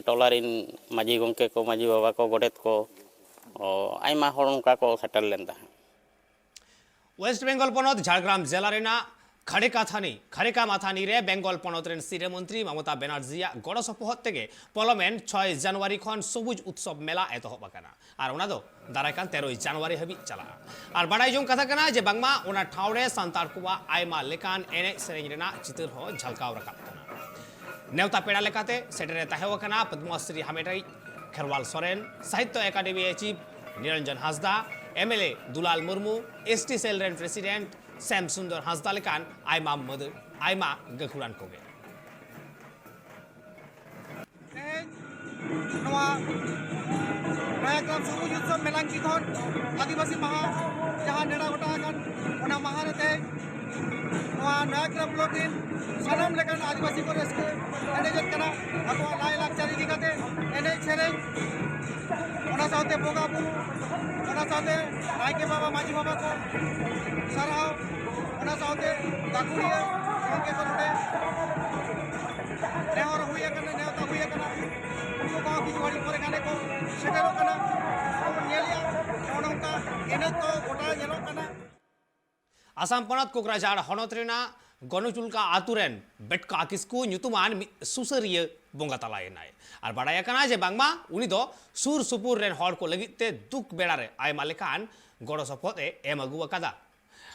ᱴᱚᱞᱟ ᱨᱮᱱ ᱢᱟᱹᱡᱷᱤ ᱜᱚᱢᱠᱮ ᱠᱚ, ᱢᱟᱹᱡᱷᱤ ᱵᱟᱵᱟ ᱠᱚ, ᱜᱚᱰᱮᱛ ᱠᱚ, ᱚ, ᱟᱭᱢᱟ ᱦᱚᱲ ᱚᱱᱠᱟ ᱠᱚ ᱥᱮᱴᱮᱨ ᱞᱮᱱ ᱛᱟᱦᱮᱸᱫ᱾ ᱳᱭᱮᱥᱴ ᱵᱮᱝᱜᱚᱞ ᱯᱚᱱᱚᱛ ᱡᱷᱟᱲᱜᱨᱟᱢ ᱡᱮᱞᱟ ᱨᱮᱱᱟᱜ ᱠᱷᱟᱲᱮᱠᱟ ᱛᱷᱟᱱᱤ, ᱠᱷᱟᱲᱮᱠᱟ ᱢᱟᱛᱷᱟᱱᱤ ᱨᱮ ᱵᱮᱝᱜᱚᱞ ᱯᱚᱱᱚᱛ ᱨᱮᱱ ᱥᱤᱨᱟᱹ ᱢᱚᱱᱛᱨᱤ ᱢᱚᱢᱚᱛᱟ ᱵᱮᱱᱟᱨᱡᱤᱭᱟᱜ ᱜᱚᱲᱚ ᱥᱚᱯᱚᱦᱚᱫ ᱛᱮᱜᱮ ᱯᱚᱞᱚᱢᱮᱱ ᱪᱷᱚᱭ ᱡᱟᱱᱩᱣᱟᱨᱤ ᱠᱷᱚᱱ ᱥᱚᱵᱩᱡ ᱩᱛᱥᱚᱵ ᱢᱮᱞᱟ ᱮᱛᱚᱦᱚᱵ ᱟᱠᱟᱱᱟ᱾ ᱟᱨ ᱚᱱᱟ ᱫᱚ ᱫᱟᱨᱟᱭ ᱠᱟᱱ ᱛᱮᱨᱚᱭ ᱡᱟᱱᱩᱣᱟᱨᱤ ᱦᱟᱹᱵᱤᱡ ᱪᱟᱞᱟᱜᱼᱟ᱾ ᱟᱨ ᱵᱟᱰᱟᱭ ᱡᱚᱝ ᱠᱟᱛᱷᱟ ᱠᱟᱱᱟ ᱡᱮ ᱵᱟᱝᱢᱟ ᱚᱱᱟ ᱴᱷᱟᱶ ᱨᱮ ᱥᱟᱱᱛᱟᱲ ᱠᱚᱣᱟᱜ ᱟᱭᱢᱟ ᱞᱮᱠᱟᱱ ᱮᱱᱮᱡ ᱥᱮᱨᱮᱧ ᱨᱮᱱᱟᱜ ᱪᱤᱛᱟᱹᱨ ᱦᱚᱸ ᱡᱷᱟᱞᱠᱟᱣ ᱨᱟᱠᱟᱵ ᱠᱟᱱᱟ᱾ ᱱᱮᱣᱛᱟ ᱯᱮᱲᱟ ᱞᱮᱠᱟᱛᱮ ᱥᱮᱴᱮᱨ ᱮ ᱛᱟᱦᱮᱸ ᱠᱟᱱᱟ Padmashri Hametij Kherwal Soren, Sahitya academy chief Niranjan Hansda, M L A Dulal Murmu, S T cell ᱨᱮᱱ ᱯᱨᱮᱥᱤᱰᱮᱱᱴ ᱥᱮᱢ ᱥᱩᱱᱫᱚᱨ ᱦᱟᱸᱥᱫᱟ ᱞᱮᱠᱟᱱ ᱟᱭᱢᱟ ᱢᱟᱹᱫᱟᱹᱲ, ᱟᱭᱢᱟ ᱜᱟᱹᱠᱷᱩᱲᱟᱱ ᱠᱚᱜᱮ᱾ ᱛᱮᱦᱮᱧ ᱱᱚᱣᱟ ᱱᱚᱭᱟᱜᱨᱟᱢ ᱥᱚᱵᱩᱡ ᱩᱛᱥᱚᱵ ᱢᱮᱞᱟᱝᱠᱤ ᱠᱷᱚᱱ ᱟᱹᱫᱤᱵᱟᱹᱥᱤ ᱢᱟᱦᱟ ᱡᱟᱦᱟᱸ ᱱᱮᱰᱟ ᱜᱚᱴᱟ ᱟᱠᱟᱱ, ᱚᱱᱟ ᱢᱟᱦᱟ ᱨᱮ ᱛᱮᱦᱮᱧ ᱱᱚᱣᱟ ᱱᱚᱭᱟᱜᱨᱟᱢ ᱵᱞᱚᱠ ᱨᱤᱱ ᱥᱟᱱᱟᱢ ᱞᱮᱠᱟᱱ ᱟᱹᱫᱤᱵᱟᱹᱥᱤ ᱠᱚ ᱨᱟᱹᱥᱠᱟᱹ ᱮᱱᱮᱡᱮᱫ ᱠᱟᱱᱟ᱾ ᱟᱵᱚᱣᱟᱜ ᱞᱟᱭᱼᱞᱟᱠᱪᱟᱨ ᱤᱫᱤ ᱠᱟᱛᱮ ᱮᱱᱮᱡ ᱥᱮᱨᱮᱧ, ᱚᱱᱟ ᱥᱟᱶᱛᱮ ᱵᱚᱸᱜᱟ ᱵᱩᱨᱩ, ᱚᱱᱟ ᱥᱟᱶᱛᱮ ᱱᱟᱭᱠᱮ ᱵᱟᱵᱟ, ᱢᱟᱹᱡᱷᱤ ᱵᱟᱵᱟ ᱠᱚ ᱥᱟᱨᱦᱟᱣ, ᱚᱱᱟ ᱥᱟᱶᱛᱮ ᱜᱟᱹᱠᱷᱩᱲᱤᱭᱟᱹ ᱜᱚᱢᱠᱮ ᱠᱚ ᱱᱚᱰᱮ ᱱᱮᱦᱚᱨ ᱦᱩᱭ ᱟᱠᱟᱱᱟ, ᱱᱮᱣᱛᱟ ᱦᱩᱭ ᱟᱠᱟᱱᱟ᱾ ᱩᱱᱠᱩ ᱠᱚᱦᱚᱸ ᱠᱤᱪᱷᱩ ᱜᱷᱟᱹᱲᱤᱡ ᱯᱚᱨᱮ ᱠᱷᱟᱱ ᱠᱚ ᱥᱮᱴᱮᱨᱚᱜ ᱠᱟᱱᱟ᱾ ᱟᱵᱚ ᱵᱚᱱ ᱧᱮᱞᱮᱜᱼᱟ, ᱱᱚᱜᱼᱚ ᱱᱚᱝᱠᱟ ᱮᱱᱮᱡ ᱠᱚ ᱜᱚᱴᱟ ᱧᱮᱞᱚᱜ ᱠᱟᱱᱟ᱾ ᱟᱥᱟᱢ ᱯᱚᱱᱚᱛ ᱠᱳᱠᱨᱟᱡᱷᱟᱲ ᱦᱚᱱᱚᱛ ᱨᱮᱱᱟᱜ ᱜᱚᱱᱚᱪᱩᱞᱠᱟ ᱟᱛᱳ ᱨᱮᱱ ᱵᱮᱴᱠᱟ ᱠᱤᱥᱠᱩ ᱧᱩᱛᱩᱢᱟᱱ ᱢᱤᱫ ᱥᱩᱥᱟᱹᱨᱤᱭᱟᱹ ᱵᱚᱸᱜᱟ ᱛᱟᱞᱟᱭᱮᱱᱟᱭ᱾ ᱟᱨ ᱵᱟᱲᱟᱭ ᱟᱠᱟᱱᱟ ᱡᱮ ᱵᱟᱝᱢᱟ ᱩᱱᱤ ᱫᱚ ᱥᱩᱨ ᱥᱩᱯᱩᱨ ᱨᱮᱱ ᱦᱚᱲ ᱠᱚ ᱞᱟᱹᱜᱤᱫ ᱛᱮ ᱫᱩᱠ ᱵᱮᱲᱟ ᱨᱮ ᱟᱭᱢᱟ ᱞᱮᱠᱟᱱ ᱜᱚᱲᱚ ᱥᱚᱯᱚᱦᱚᱫ ᱮ ᱮᱢ ᱟᱹᱜᱩ ᱟᱠᱟᱫᱟ᱾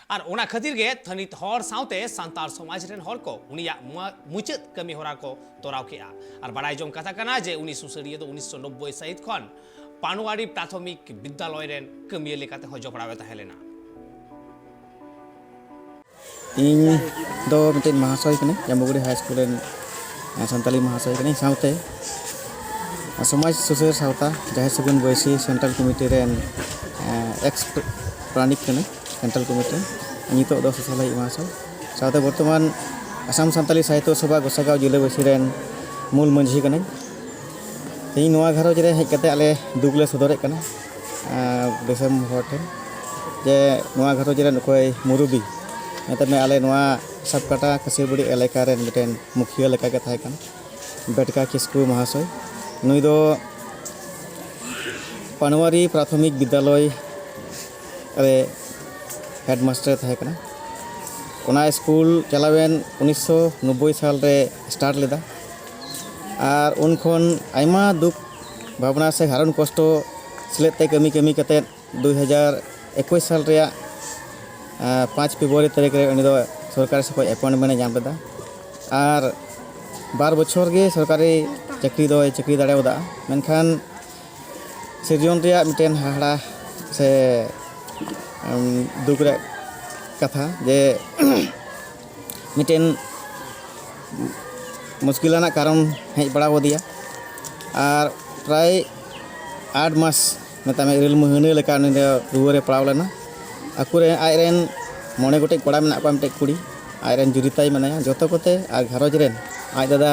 ᱟᱨ ᱚᱱᱟ ᱠᱷᱟᱹᱛᱤᱨ ᱜᱮ ᱛᱷᱟᱹᱱᱤᱛ ᱦᱚᱲ ᱥᱟᱶᱛᱮ ᱥᱟᱱᱛᱟᱲ ᱥᱚᱢᱟᱡᱽ ᱨᱮᱱ ᱦᱚᱲ ᱠᱚ ᱩᱱᱤᱭᱟᱜ ᱢᱩ-, ᱢᱩᱪᱟᱹᱫ ᱠᱟᱹᱢᱤ ᱦᱚᱨᱟ ᱠᱚ ᱛᱚᱨᱟᱣ ᱠᱮᱜᱼᱟ᱾ ᱟᱨ ᱵᱟᱲᱟᱭ ᱡᱚᱝ ᱠᱟᱛᱷᱟ ᱠᱟᱱᱟ ᱡᱮ ᱩᱱᱤ ᱥᱩᱥᱟᱹᱨᱤᱭᱟᱹ ᱫᱚ ᱩᱱᱤᱥᱥᱚ ᱱᱚᱵᱵᱳᱭ ᱥᱟᱹᱦᱤᱛ ᱠᱷᱚᱱ ᱯᱟᱱᱣᱟᱨᱤ ᱯᱨᱟᱛᱷᱚᱢᱤᱠ ᱵᱤᱫᱽᱫᱟᱞᱚᱭ ᱨᱮᱱ ᱠᱟᱹᱢᱤᱭᱟᱹ ᱞᱮᱠᱟᱛᱮ ᱦᱚᱸ ᱡᱚᱯᱲᱟᱣ ᱮ ᱛᱟᱦᱮᱸ ᱞᱮᱱᱟ᱾ ᱤᱧ ᱫᱚ ᱢᱤᱫᱴᱮᱱ ᱢᱟᱦᱟᱥᱚᱭ ᱠᱟᱹᱱᱟᱹᱧ, ᱡᱟᱢᱵᱩᱜᱩᱲᱤ ᱦᱟᱭ ᱥᱠᱩᱞ ᱨᱮᱱ, ᱮ, ᱥᱟᱱᱛᱟᱞᱤ ᱢᱟᱦᱟᱥᱚᱭ ᱠᱟᱹᱱᱟᱹᱧ᱾ ᱥᱟᱶᱛᱮ ᱥᱚᱢᱟᱡᱽ ᱥᱩᱥᱟᱹᱨ ᱥᱟᱶᱛᱟ ᱡᱟᱦᱮᱨ ᱥᱟᱹᱜᱩᱱ ᱵᱟᱹᱭᱥᱤ ᱥᱮᱱᱴᱨᱟᱞ ᱠᱚᱢᱤᱴᱤ ᱨᱮᱱ, ᱮ, ᱮᱠᱥ ᱯᱨᱟᱱᱤᱠ ᱠᱟᱹᱱᱟᱹᱧ, ᱥᱮᱱᱴᱨᱟᱞ ᱠᱚᱢᱤᱴᱤ ᱨᱮᱱ᱾ ᱱᱤᱛᱚᱜ ᱫᱚ ᱥᱚᱥᱚᱞᱟᱭᱤᱡ ᱢᱟᱦᱟᱥᱚᱭ᱾ ᱥᱟᱶᱛᱮ ᱵᱚᱨᱛᱚᱢᱟᱱ ᱟᱥᱟᱢ ᱥᱟᱱᱛᱟᱞᱤ ᱥᱟᱦᱤᱛᱛᱚ ᱥᱚᱵᱷᱟ ᱜᱚᱥᱟᱜᱟᱸᱣ ᱡᱤᱞᱟᱹ ᱵᱟᱹᱭᱥᱤ ᱨᱮᱱ ᱢᱩᱞ ᱢᱟᱹᱡᱷᱤ ᱠᱟᱹᱱᱟᱹᱧ᱾ ᱛᱮᱦᱮᱧ ᱱᱚᱣᱟ ᱜᱷᱟᱨᱚᱸᱡᱽ ᱨᱮ ᱦᱮᱡ ᱠᱟᱛᱮ ᱟᱞᱮ ᱫᱩᱠ ᱞᱮ ᱥᱚᱫᱚᱨᱮᱫ ᱠᱟᱱᱟ, ᱟᱨ ᱫᱤᱥᱚᱢ ᱦᱚᱲ ᱴᱷᱮᱱ, ᱡᱮ ᱱᱚᱣᱟ ᱜᱷᱟᱨᱚᱸᱡᱽ ᱨᱮᱱ ᱚᱠᱚᱭ ᱢᱩᱨᱩᱵᱤ, ᱢᱮᱛᱟᱜ ᱢᱮ ᱟᱞᱮ ᱱᱚᱣᱟ ᱥᱟᱵᱠᱟᱴᱟ ᱠᱟᱹᱥᱤᱨᱵᱟᱲᱤ ᱮᱞᱟᱠᱟ ᱨᱮᱱ ᱢᱤᱫᱴᱮᱱ ᱢᱩᱠᱷᱤᱭᱟᱹ ᱞᱮᱠᱟᱜᱮ ᱛᱟᱦᱮᱸ ᱠᱟᱱᱟ, ᱵᱮᱴᱠᱟ ᱠᱤᱥᱠᱩ ᱢᱟᱦᱟᱥᱚᱭ᱾ ᱱᱩᱭ ᱫᱚ ᱯᱟᱱᱣᱟᱨᱤ ᱯᱨᱟᱛᱷᱚᱢᱤᱠ ᱵᱤᱫᱽᱫᱟᱞᱚᱭ ᱨᱮ ᱦᱮᱰᱢᱟᱥᱴᱟᱨᱮ ᱛᱟᱦᱮᱸ ᱠᱟᱱᱟ᱾ ᱚᱱᱟ ᱥᱠᱩᱞ ᱪᱟᱞᱟᱣᱮᱱ ᱩᱱᱤᱥᱥᱚ ᱱᱚᱵᱵᱳᱭ ᱥᱟᱞ ᱨᱮ ᱥᱴᱟᱨᱴ ᱞᱮᱫᱟ᱾ ᱟᱨ ᱩᱱ ᱠᱷᱚᱱ ᱟᱭᱢᱟ ᱫᱩᱠ ᱵᱷᱟᱵᱽᱱᱟ ᱥᱮ ᱦᱟᱨᱚᱱ ᱠᱚᱥᱴᱚ ᱥᱮᱞᱮᱫ ᱛᱮ ᱠᱟᱹᱢᱤ ᱠᱟᱹᱢᱤ ᱠᱟᱛᱮᱫ ᱫᱩᱭ ᱦᱟᱡᱟᱨ ᱮᱠᱩᱥ ᱥᱟᱞ ᱨᱮᱭᱟᱜ, ᱟᱸ, ᱯᱟᱸᱪ ᱯᱷᱮᱵᱽᱨᱩᱣᱟᱨᱤ ᱛᱟᱹᱨᱤᱠᱷ ᱨᱮ ᱩᱱᱤ ᱫᱚ ᱥᱚᱨᱠᱟᱨᱤ ᱥᱮᱫ ᱠᱷᱚᱱ ᱮᱯᱚᱭᱮᱱᱴᱢᱮᱱᱴ ᱮ ᱧᱟᱢ ᱞᱮᱫᱟ᱾ ᱟᱨ ᱵᱟᱨ ᱵᱚᱪᱷᱚᱨ ᱜᱮ ᱥᱚᱨᱠᱟᱨᱤ ᱪᱟᱹᱠᱨᱤ ᱫᱚᱭ ᱪᱟᱹᱠᱨᱤ ᱫᱟᱲᱮᱭᱟᱫᱟ᱾ ᱢᱮᱱᱠᱷᱟᱱ ᱥᱤᱨᱡᱚᱱ ᱨᱮᱭᱟᱜ ᱢᱤᱫᱴᱮᱱ ᱦᱟᱦᱟᱲᱟ ᱥᱮ ᱫᱩᱠ ᱨᱮᱭᱟᱜ ᱠᱟᱛᱷᱟ ᱡᱮ ᱢᱤᱫᱴᱮᱱ ᱢᱩᱥᱠᱤᱞ ᱟᱱᱟᱜ ᱠᱟᱨᱚᱱ ᱦᱮᱡ ᱵᱟᱲᱟ ᱟᱫᱮᱭᱟ᱾ ᱟᱨ ᱯᱨᱟᱭ ᱟᱴ ᱢᱟᱥ, ᱢᱮᱛᱟᱜ ᱢᱮ ᱤᱨᱟᱹᱞ ᱢᱟᱹᱦᱱᱟᱹ ᱞᱮᱠᱟ ᱩᱱᱤ ᱫᱚ ᱨᱩᱣᱟᱹ ᱨᱮ ᱯᱟᱲᱟᱣ ᱞᱮᱱᱟ᱾ ᱟᱠᱚᱨᱮᱱ, ᱟᱡ ᱨᱮᱱ ᱢᱚᱬᱮ ᱜᱚᱴᱮᱡ ᱠᱚᱲᱟ ᱢᱮᱱᱟᱜ ᱠᱚᱣᱟ, ᱢᱤᱫᱴᱮᱡ ᱠᱩᱲᱤ, ᱟᱡ ᱨᱮᱱ ᱡᱩᱨᱤ ᱛᱟᱭ ᱢᱮᱱᱟᱭᱟ, ᱡᱚᱛᱚ ᱠᱚᱛᱮ᱾ ᱟᱨ ᱜᱷᱟᱨᱚᱸᱡᱽ ᱨᱮᱱ ᱟᱡ ᱫᱟᱫᱟ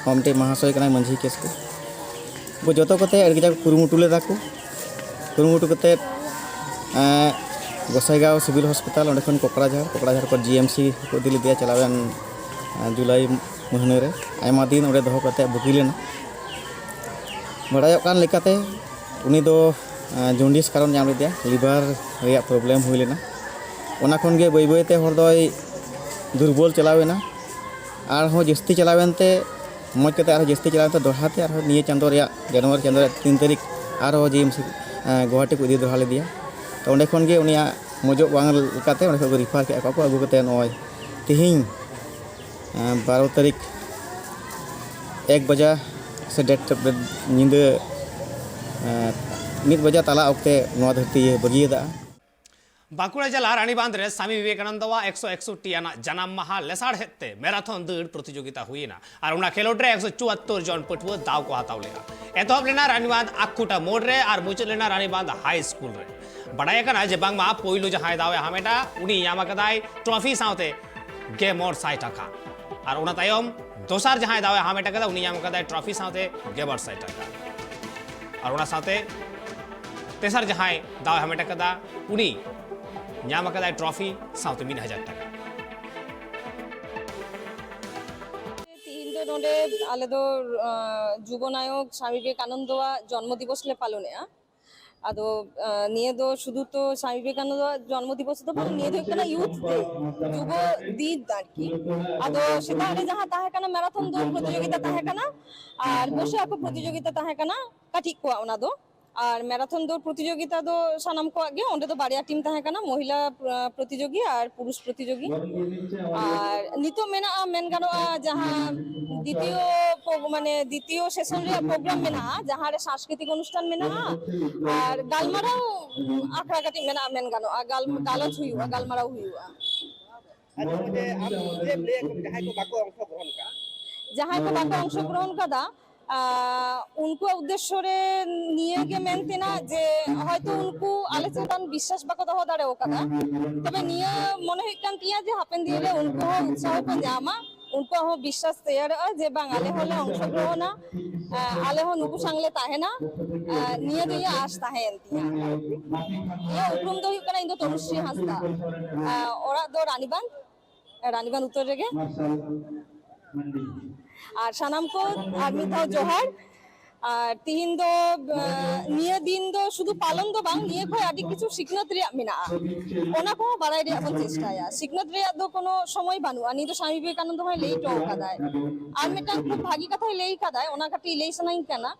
ᱦᱚᱸ ᱢᱤᱫᱴᱮᱡ ᱢᱟᱦᱟᱥᱚᱭ ᱠᱟᱱᱟᱭ, ᱢᱟᱹᱡᱷᱤ ᱠᱮᱥ ᱠᱚ᱾ ᱩᱱᱠᱩ ᱡᱚᱛᱚ ᱠᱚᱛᱮ ᱟᱹᱰᱤ ᱠᱟᱡᱟᱠ ᱠᱚ ᱠᱩᱨᱩᱢᱩᱴᱩ ᱞᱮᱫᱟ ᱠᱚ᱾ ᱠᱩᱨᱩᱢᱩᱴᱩ ᱠᱟᱛᱮᱫ ᱜᱚᱥᱟᱭᱜᱟᱸᱣ ᱥᱤᱵᱤᱞ ᱦᱚᱥᱯᱤᱴᱟᱞ, ᱚᱸᱰᱮ ᱠᱷᱚᱱ ᱠᱚᱠᱲᱟᱡᱷᱟᱲ, ᱠᱚᱠᱲᱟᱡᱷᱟᱲ ᱠᱷᱚᱱ ᱡᱤ ᱮᱢ ᱥᱤ ᱠᱚ ᱤᱫᱤ ᱞᱮᱫᱮᱭᱟ ᱪᱟᱞᱟᱣᱮᱱ ᱡᱩᱞᱟᱭ ᱢᱟᱹᱦᱱᱟᱹ ᱨᱮ᱾ ᱟᱭᱢᱟ ᱫᱤᱱ ᱚᱸᱰᱮ ᱫᱚᱦᱚ ᱠᱟᱛᱮᱫ ᱵᱩᱜᱤ ᱞᱮᱱᱟ᱾ ᱵᱟᱲᱟᱭᱚᱜ ᱠᱟᱱ ᱞᱮᱠᱟᱛᱮ ᱩᱱᱤ ᱫᱚ ᱡᱚᱱᱰᱤᱥ ᱠᱟᱨᱚᱱ ᱧᱟᱢ ᱞᱮᱫᱮᱭᱟ, ᱞᱤᱵᱷᱟᱨ ᱨᱮᱭᱟᱜ ᱯᱨᱚᱵᱞᱮᱢ ᱦᱩᱭ ᱞᱮᱱᱟ᱾ ᱚᱱᱟ ᱠᱷᱚᱱ ᱜᱮ ᱵᱟᱹᱭ ᱵᱟᱹᱭ ᱛᱮ ᱦᱚᱲ ᱫᱚᱭ ᱫᱩᱨᱵᱚᱞ ᱪᱟᱞᱟᱣ ᱮᱱᱟ᱾ ᱟᱨᱦᱚᱸ ᱡᱟᱹᱥᱛᱤ ᱪᱟᱞᱟᱣᱮᱱ ᱛᱮ, ᱢᱚᱡᱽ ᱠᱟᱛᱮ ᱟᱨᱦᱚᱸ ᱡᱟᱹᱥᱛᱤ ᱪᱟᱞᱟᱣᱮᱱ ᱛᱮ, ᱫᱚᱦᱲᱟ ᱛᱮ ᱟᱨᱦᱚᱸ ᱱᱤᱭᱟᱹ ᱪᱟᱸᱫᱳ ᱨᱮᱭᱟᱜ, ᱡᱟᱱᱩᱣᱟᱨᱤ ᱪᱟᱸᱫᱳ ᱨᱮᱭᱟᱜ ᱛᱤᱱ ᱛᱟᱹᱨᱤᱠᱷ ᱟᱨᱦᱚᱸ ᱡᱤ ᱮᱢ ᱥᱤ ᱜᱩᱣᱟᱦᱟᱴᱤ ᱠᱚ ᱤᱫᱤ ᱫᱚᱦᱲᱟ ᱞᱮᱫᱮᱭᱟ᱾ ᱛᱚ ᱚᱸᱰᱮ ᱠᱷᱚᱱ ᱜᱮ ᱩᱱᱤᱭᱟᱜ ᱢᱚᱡᱚᱜ ᱵᱟᱝ ᱞᱮᱠᱟᱛᱮ ᱚᱸᱰᱮ ᱠᱷᱚᱱ ᱠᱚ ᱨᱤᱯᱷᱟᱨ ᱠᱮᱫ ᱠᱚᱣᱟ ᱠᱚ, ᱟᱹᱜᱩ ᱠᱟᱛᱮ ᱱᱚᱜᱼᱚᱭ ᱛᱤᱦᱤᱧ ᱵᱟᱨᱚ ᱛᱟᱹᱨᱤᱠᱷ ᱮᱠ ᱵᱟᱡᱟ ᱥᱮ ᱰᱮᱴ ᱧᱤᱫᱟᱹ ᱢᱤᱫ ᱵᱟᱡᱟ ᱛᱟᱞᱟ ᱚᱠᱛᱮ ᱱᱚᱣᱟ ᱫᱷᱟᱹᱨᱛᱤ ᱵᱟᱹᱜᱤᱭᱟᱫᱟ᱾ ᱵᱟᱸᱠᱩᱲᱟ ᱡᱮᱞᱟ ᱨᱟᱱᱤᱵᱟᱸᱫᱷ ᱨᱮ ᱥᱟᱢᱤ ᱵᱤᱵᱮᱠᱟᱱᱚᱱᱫᱚᱣᱟᱜ ᱮᱠᱥᱚ ᱮᱠᱥᱚᱴᱤ ᱟᱱᱟᱜ ᱡᱟᱱᱟᱢ ᱢᱟᱦᱟ ᱞᱮᱥᱟᱲᱦᱮᱫ ᱛᱮ ᱢᱮᱨᱟᱛᱷᱚᱱ ᱫᱟᱹᱲ ᱯᱨᱚᱛᱤᱡᱳᱜᱤᱛᱟ ᱦᱩᱭᱮᱱᱟ ᱟᱨ ᱚᱱᱟ ᱠᱷᱮᱞᱳᱰ ᱨᱮ ᱮᱠᱥᱚ ᱪᱩᱣᱟᱛᱛᱳᱨ ᱡᱚᱱ ᱯᱟᱹᱴᱷᱩᱣᱟᱹ ᱫᱟᱣ ᱠᱚ ᱦᱟᱛᱟᱣ ᱞᱮᱫᱼᱟ᱾ ᱮᱛᱚᱦᱚᱵ ᱞᱮᱱᱟ ᱨᱟᱱᱤᱵᱟᱸᱫᱷ ᱟᱠᱠᱩᱴᱟ ᱢᱳᱲ ᱨᱮ ᱟᱨ ᱢᱩᱪᱟᱹᱫ ᱞᱮᱱᱟ ᱨᱟᱱᱤᱵᱟᱸᱫᱷ ᱦᱟᱭ ᱥᱠᱩᱞ ᱨᱮ᱾ ᱵᱟᱰᱟᱭ ᱟᱠᱟᱱᱟ ᱡᱮ ᱵᱟᱝᱢᱟ ᱯᱳᱭᱞᱳ ᱡᱟᱦᱟᱸᱭ ᱫᱟᱣ ᱮ ᱦᱟᱢᱮᱴᱟ ᱩᱱᱤ ᱧᱟᱢ ᱟᱠᱟᱫᱟᱭ ᱴᱨᱚᱯᱷᱤ ᱥᱟᱶᱛᱮ ᱜᱮ ᱢᱚᱬ ᱥᱟᱭ ᱴᱟᱠᱟ ᱟᱨ ᱚᱱᱟ ᱛᱟᱭᱚᱢ ᱫᱚᱥᱟᱨ ᱡᱟᱦᱟᱸᱭ ᱫᱟᱣ ᱮ ᱦᱟᱢᱮᱴ ᱟᱠᱟᱫᱟ ᱩᱱᱤ ᱧᱟᱢ ᱟᱠᱟᱫᱟᱭ ᱴᱨᱚᱯᱷᱤ ᱥᱟᱶᱛᱮ ᱜᱮᱞᱵᱟᱨ ᱥᱟᱭ ᱴᱟᱠᱟ ᱟᱨ ᱚᱱᱟ ᱥᱟᱶᱛᱮ ᱛᱮᱥᱟᱨ ᱡᱟᱦᱟᱸᱭ ᱫᱟᱣ ᱮ ᱦᱟᱢᱮᱴ ᱟᱠᱟᱫᱟ ᱩᱱᱤ ᱧᱟᱢ ᱟᱠᱟᱫᱟᱭ ᱴᱨᱚᱯᱷᱤ ᱥᱟᱶᱛᱮ ᱢᱤᱫ ᱦᱟᱡᱟᱨ ᱴᱟᱠᱟ᱾ ᱛᱤᱦᱤᱧ ᱫᱚ ᱱᱚᱰᱮ ᱟᱞᱮ ᱫᱚ ᱡᱩᱵᱚ ᱱᱟᱭᱚᱠ ᱥᱟᱢᱤ ᱵᱤᱵᱮᱠᱟᱱᱚᱱᱫᱚᱣᱟᱜ ᱡᱚᱱᱢᱚ ᱫᱤᱵᱚᱥ ᱞᱮ ᱯᱟᱞᱚᱱᱮᱜᱼᱟ᱾ ᱟᱫᱚ ᱱᱤᱭᱟᱹ ᱫᱚ ᱥᱩᱫᱷᱩ ᱛᱚ ᱥᱟᱢᱤ ᱵᱤᱵᱮᱠᱟᱱᱚᱱᱫᱚᱣᱟᱜ ᱡᱚᱱᱢᱚ ᱫᱤᱵᱚᱥ ᱫᱚ ᱵᱟᱝ, ᱱᱤᱭᱟᱹ ᱫᱚ ᱦᱩᱭᱩᱜ ᱠᱟᱱᱟ ᱭᱩᱛᱷ ᱰᱮ, ᱡᱩᱵᱚ ᱫᱤᱱ ᱟᱨᱠᱤ᱾ ᱟᱫᱚ ᱥᱮᱛᱟᱜ ᱨᱮ ᱡᱟᱦᱟᱸ ᱛᱟᱦᱮᱸ ᱠᱟᱱᱟ ᱢᱮᱨᱟᱛᱷᱚᱱ ᱫᱟᱹᱲ ᱯᱨᱚᱛᱤᱡᱳᱜᱤᱛᱟ ᱛᱟᱦᱮᱸ ᱠᱟᱱᱟ ᱟᱨ ᱵᱚᱥᱮ ᱟᱸᱠᱟᱣ ᱯᱨᱚᱛᱤᱡᱳᱜᱤᱛᱟ ᱛᱟᱦᱮᱸ ᱠᱟᱱᱟ ᱠᱟᱹᱴᱤᱡ ᱠᱚᱣᱟᱜ ᱚᱱᱟ ᱫᱚ᱾ ᱟᱨ ᱢᱮᱨᱟᱛᱷᱚᱱ ᱫᱚ ᱯᱨᱚᱛᱤᱡᱳᱜᱤᱛᱟ ᱫᱚ ᱥᱟᱱᱟᱢ ᱠᱚᱣᱟᱜ ᱜᱮ, ᱚᱸᱰᱮ ᱫᱚ ᱵᱟᱨᱭᱟ ᱴᱤᱢ ᱛᱟᱦᱮᱸ ᱠᱟᱱᱟ, ᱢᱚᱦᱤᱞᱟ ᱯᱨᱚᱛᱤᱡᱳᱜᱤ ᱟᱨ ᱯᱩᱨᱩᱥ ᱯᱨᱚᱛᱤᱡᱳᱜᱤ᱾ ᱟᱨ ᱱᱤᱛᱚᱜ ᱢᱮᱱᱟᱜᱼᱟ, ᱢᱮᱱ ᱜᱟᱱᱚᱜᱼᱟ, ᱡᱟᱦᱟᱸ ᱫᱤᱛᱤᱭᱚ ᱢᱟᱱᱮ ᱫᱤᱛᱤᱭᱚ ᱥᱮᱥᱚᱱ ᱨᱮᱭᱟᱜ ᱯᱨᱳᱜᱨᱟᱢ ᱢᱮᱱᱟᱜᱼᱟ, ᱡᱟᱦᱟᱸ ᱨᱮ ᱥᱟᱝᱥᱠᱨᱤᱛᱤᱠ ᱚᱱᱩᱥᱴᱷᱟᱱ ᱢᱮᱱᱟᱜᱼᱟ ᱟᱨ ᱜᱟᱞᱢᱟᱨᱟᱣ ᱟᱠᱷᱲᱟ ᱠᱟᱹᱴᱤᱡ ᱢᱮᱱᱟᱜᱼᱟ, ᱢᱮᱱ ᱜᱟᱱᱚᱜᱼᱟ, ᱜᱟᱞᱢᱟᱨᱟᱣ ᱦᱩᱭᱩᱜᱼᱟ᱾ ᱟᱪᱪᱷᱟ, ᱢᱟᱱᱮ ᱟᱢ ᱪᱮᱫ ᱮᱢ ᱞᱟᱹᱭᱟ ᱡᱟᱦᱟᱸᱭ ᱠᱚ ᱵᱟᱠᱚ ᱚᱝᱥᱚᱜᱨᱚᱦᱚᱱ ᱠᱟᱜᱼᱟ? ᱡᱟᱦᱟᱸᱭ ᱠᱚ ᱵᱟᱠᱚ ᱚᱝᱥᱚᱜᱨᱚᱦᱚᱱ ᱠᱟᱫᱟ, ᱩᱱᱠᱩᱣᱟᱜ ᱩᱫᱽᱫᱮᱥᱥᱚ ᱨᱮ ᱱᱤᱭᱟᱹ ᱜᱮ ᱢᱮᱱ ᱛᱮᱱᱟᱜ ᱡᱮ ᱦᱚᱭᱛᱳ ᱩᱱᱠᱩ ᱟᱞᱮ ᱪᱮᱛᱟᱱ ᱵᱤᱥᱥᱟᱥ ᱵᱟᱠᱚ ᱫᱚᱦᱚ ᱫᱟᱲᱮ ᱟᱠᱟᱫᱟ, ᱛᱚᱵᱮ ᱱᱤᱭᱟᱹ ᱢᱚᱱᱮ ᱦᱩᱭᱩᱜ ᱠᱟᱱ ᱛᱤᱧᱟ ᱡᱮ ᱦᱟᱯᱮᱱ ᱫᱤᱱ ᱨᱮ ᱩᱱᱠᱩ ᱦᱚᱸ ᱩᱛᱥᱟᱦᱚ ᱠᱚ ᱧᱟᱢᱟ, ᱩᱱᱠᱩᱣᱟᱜ ᱦᱚᱸ ᱵᱤᱥᱥᱟᱥ ᱛᱮᱭᱟᱨᱚᱜᱼᱟ ᱡᱮ ᱵᱟᱝ, ᱟᱞᱮ ᱦᱚᱸᱞᱮ ᱚᱝᱥᱚᱜᱨᱚᱦᱚᱱᱟ, ᱟᱞᱮ ᱦᱚᱸ ᱱᱩᱠᱩ ᱥᱟᱝ ᱞᱮ ᱛᱟᱦᱮᱱᱟ᱾ ᱱᱤᱭᱟᱹ ᱫᱚ ᱤᱧᱟᱹᱜ ᱟᱸᱥ ᱛᱟᱦᱮᱸᱭᱮᱱ ᱛᱤᱧᱟ᱾ ᱤᱧᱟᱹᱜ ᱩᱯᱨᱩᱢ ᱫᱚ ᱦᱩᱭᱩᱜ ᱠᱟᱱᱟ, ᱤᱧ ᱫᱚ ᱛᱚᱱᱩᱥᱨᱤ ᱦᱟᱸᱥᱫᱟ, ᱚᱲᱟᱜ ᱫᱚ ᱨᱟᱱᱤᱵᱟᱸᱫᱷ, ᱨᱟᱱᱤᱵᱟᱸᱫᱷ ᱩᱛᱛᱚᱨ ᱨᱮᱜᱮ᱾ ᱟᱨ ᱥᱟᱱᱟᱢ ᱠᱚ ᱟᱨ ᱢᱤᱫ ᱫᱷᱟᱣ ᱡᱚᱦᱟᱨ᱾ ᱟᱨ ᱛᱤᱦᱤᱧ ᱫᱚ ᱱᱤᱭᱟᱹ ᱫᱤᱱ ᱫᱚ ᱥᱩᱫᱷᱩ ᱯᱟᱞᱚᱱ ᱫᱚ ᱵᱟᱝ, ᱱᱤᱭᱟᱹ ᱠᱷᱚᱱ ᱟᱹᱰᱤ ᱠᱤᱪᱷᱩ ᱥᱤᱠᱷᱱᱟᱹᱛ ᱨᱮᱭᱟᱜ ᱢᱮᱱᱟᱜᱼᱟ, ᱚᱱᱟ ᱠᱚᱦᱚᱸ ᱵᱟᱲᱟᱭ ᱨᱮᱭᱟᱜ ᱵᱚᱱ ᱪᱮᱥᱴᱟᱭᱟ᱾ ᱥᱤᱠᱷᱱᱟᱹᱛ ᱨᱮᱭᱟᱜ ᱫᱚ ᱠᱳᱱᱳ ᱥᱚᱢᱚᱭ ᱵᱟᱹᱱᱩᱜᱼᱟ, ᱱᱤᱭᱟᱹ ᱫᱚ ᱥᱟᱢᱤ ᱵᱤᱵᱮᱠᱟᱱᱚᱱᱫᱚ ᱦᱚᱸᱭ ᱞᱟᱹᱭ ᱦᱚᱴᱚ ᱟᱠᱟᱫᱟᱭ᱾ ᱟᱨ ᱢᱤᱫᱴᱟᱝ ᱠᱷᱩᱵ ᱵᱷᱟᱹᱜᱤ ᱠᱟᱛᱷᱟᱭ ᱞᱟᱹᱭ ᱟᱠᱟᱫᱟᱭ, ᱚᱱᱟ ᱠᱟᱹᱴᱤᱡ ᱞᱟᱹᱭ ᱥᱟᱱᱟᱧ ᱠᱟᱱᱟ᱾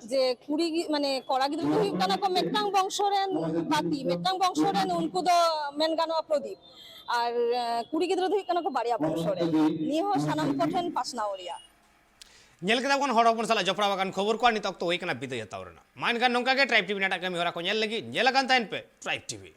ᱡᱮ ᱠᱩᱲᱤ ᱜᱤ- ᱢᱟᱱᱮ ᱠᱚᱲᱟ ᱜᱤᱫᱽᱨᱟᱹ ᱫᱚ ᱦᱩᱭᱩᱜ ᱠᱟᱱᱟ ᱠᱚ ᱢᱤᱫᱴᱟᱝ ᱵᱚᱝᱥᱚ ᱨᱮᱱ ᱵᱟᱹᱛᱤ, ᱢᱤᱫᱴᱟᱝ ᱵᱚᱝᱥᱚ ᱨᱮᱱ ᱩᱱᱠᱩ ᱫᱚ ᱢᱮᱱ ᱜᱟᱱᱚᱜᱼᱟ ᱯᱨᱚᱫᱤᱯ, ᱟᱨ ᱠᱩᱲᱤ ᱜᱤᱫᱽᱨᱟᱹ ᱫᱚ ᱦᱩᱭᱩᱜ ᱠᱟᱱᱟ ᱠᱚ ᱵᱟᱨᱭᱟ ᱵᱚᱝᱥᱚ ᱨᱮᱱ᱾ ᱱᱤᱭᱟᱹ ᱦᱚᱸ ᱥᱟᱱᱟᱢ ᱠᱚᱴᱷᱮᱱ ᱯᱟᱥᱱᱟᱣ ᱨᱮᱭᱟᱜ᱾ ᱧᱮᱞ ᱠᱮᱫᱟ ᱵᱚᱱ ᱦᱚᱲ ᱦᱚᱯᱚᱱ ᱥᱟᱞᱟᱜ ᱡᱚᱯᱲᱟᱣ ᱟᱠᱟᱱ ᱠᱷᱚᱵᱚᱨ ᱠᱚ, ᱟᱨ ᱱᱤᱛ ᱚᱠᱛᱚ ᱦᱩᱭ ᱠᱟᱱᱟ ᱵᱤᱫᱟᱹᱭ ᱦᱟᱛᱟᱣ ᱨᱮᱱᱟᱜ᱾ ᱢᱟ ᱮᱱᱠᱷᱟᱱ ᱱᱚᱝᱠᱟ ᱜᱮ ᱴᱨᱟᱭᱤᱵᱽ ᱴᱤᱵᱷᱤ ᱱᱟᱴᱟᱜ ᱠᱟᱹᱢᱤ ᱦᱚᱨᱟ ᱠᱚ ᱧᱮᱞ ᱞᱟᱹᱜᱤᱫ ᱧᱮᱞ ᱟᱠᱟᱱ ᱛᱟᱦᱮᱱ ᱯᱮ ᱴᱨᱟᱭᱤᱵᱽ ᱴᱤᱵᱷᱤ᱾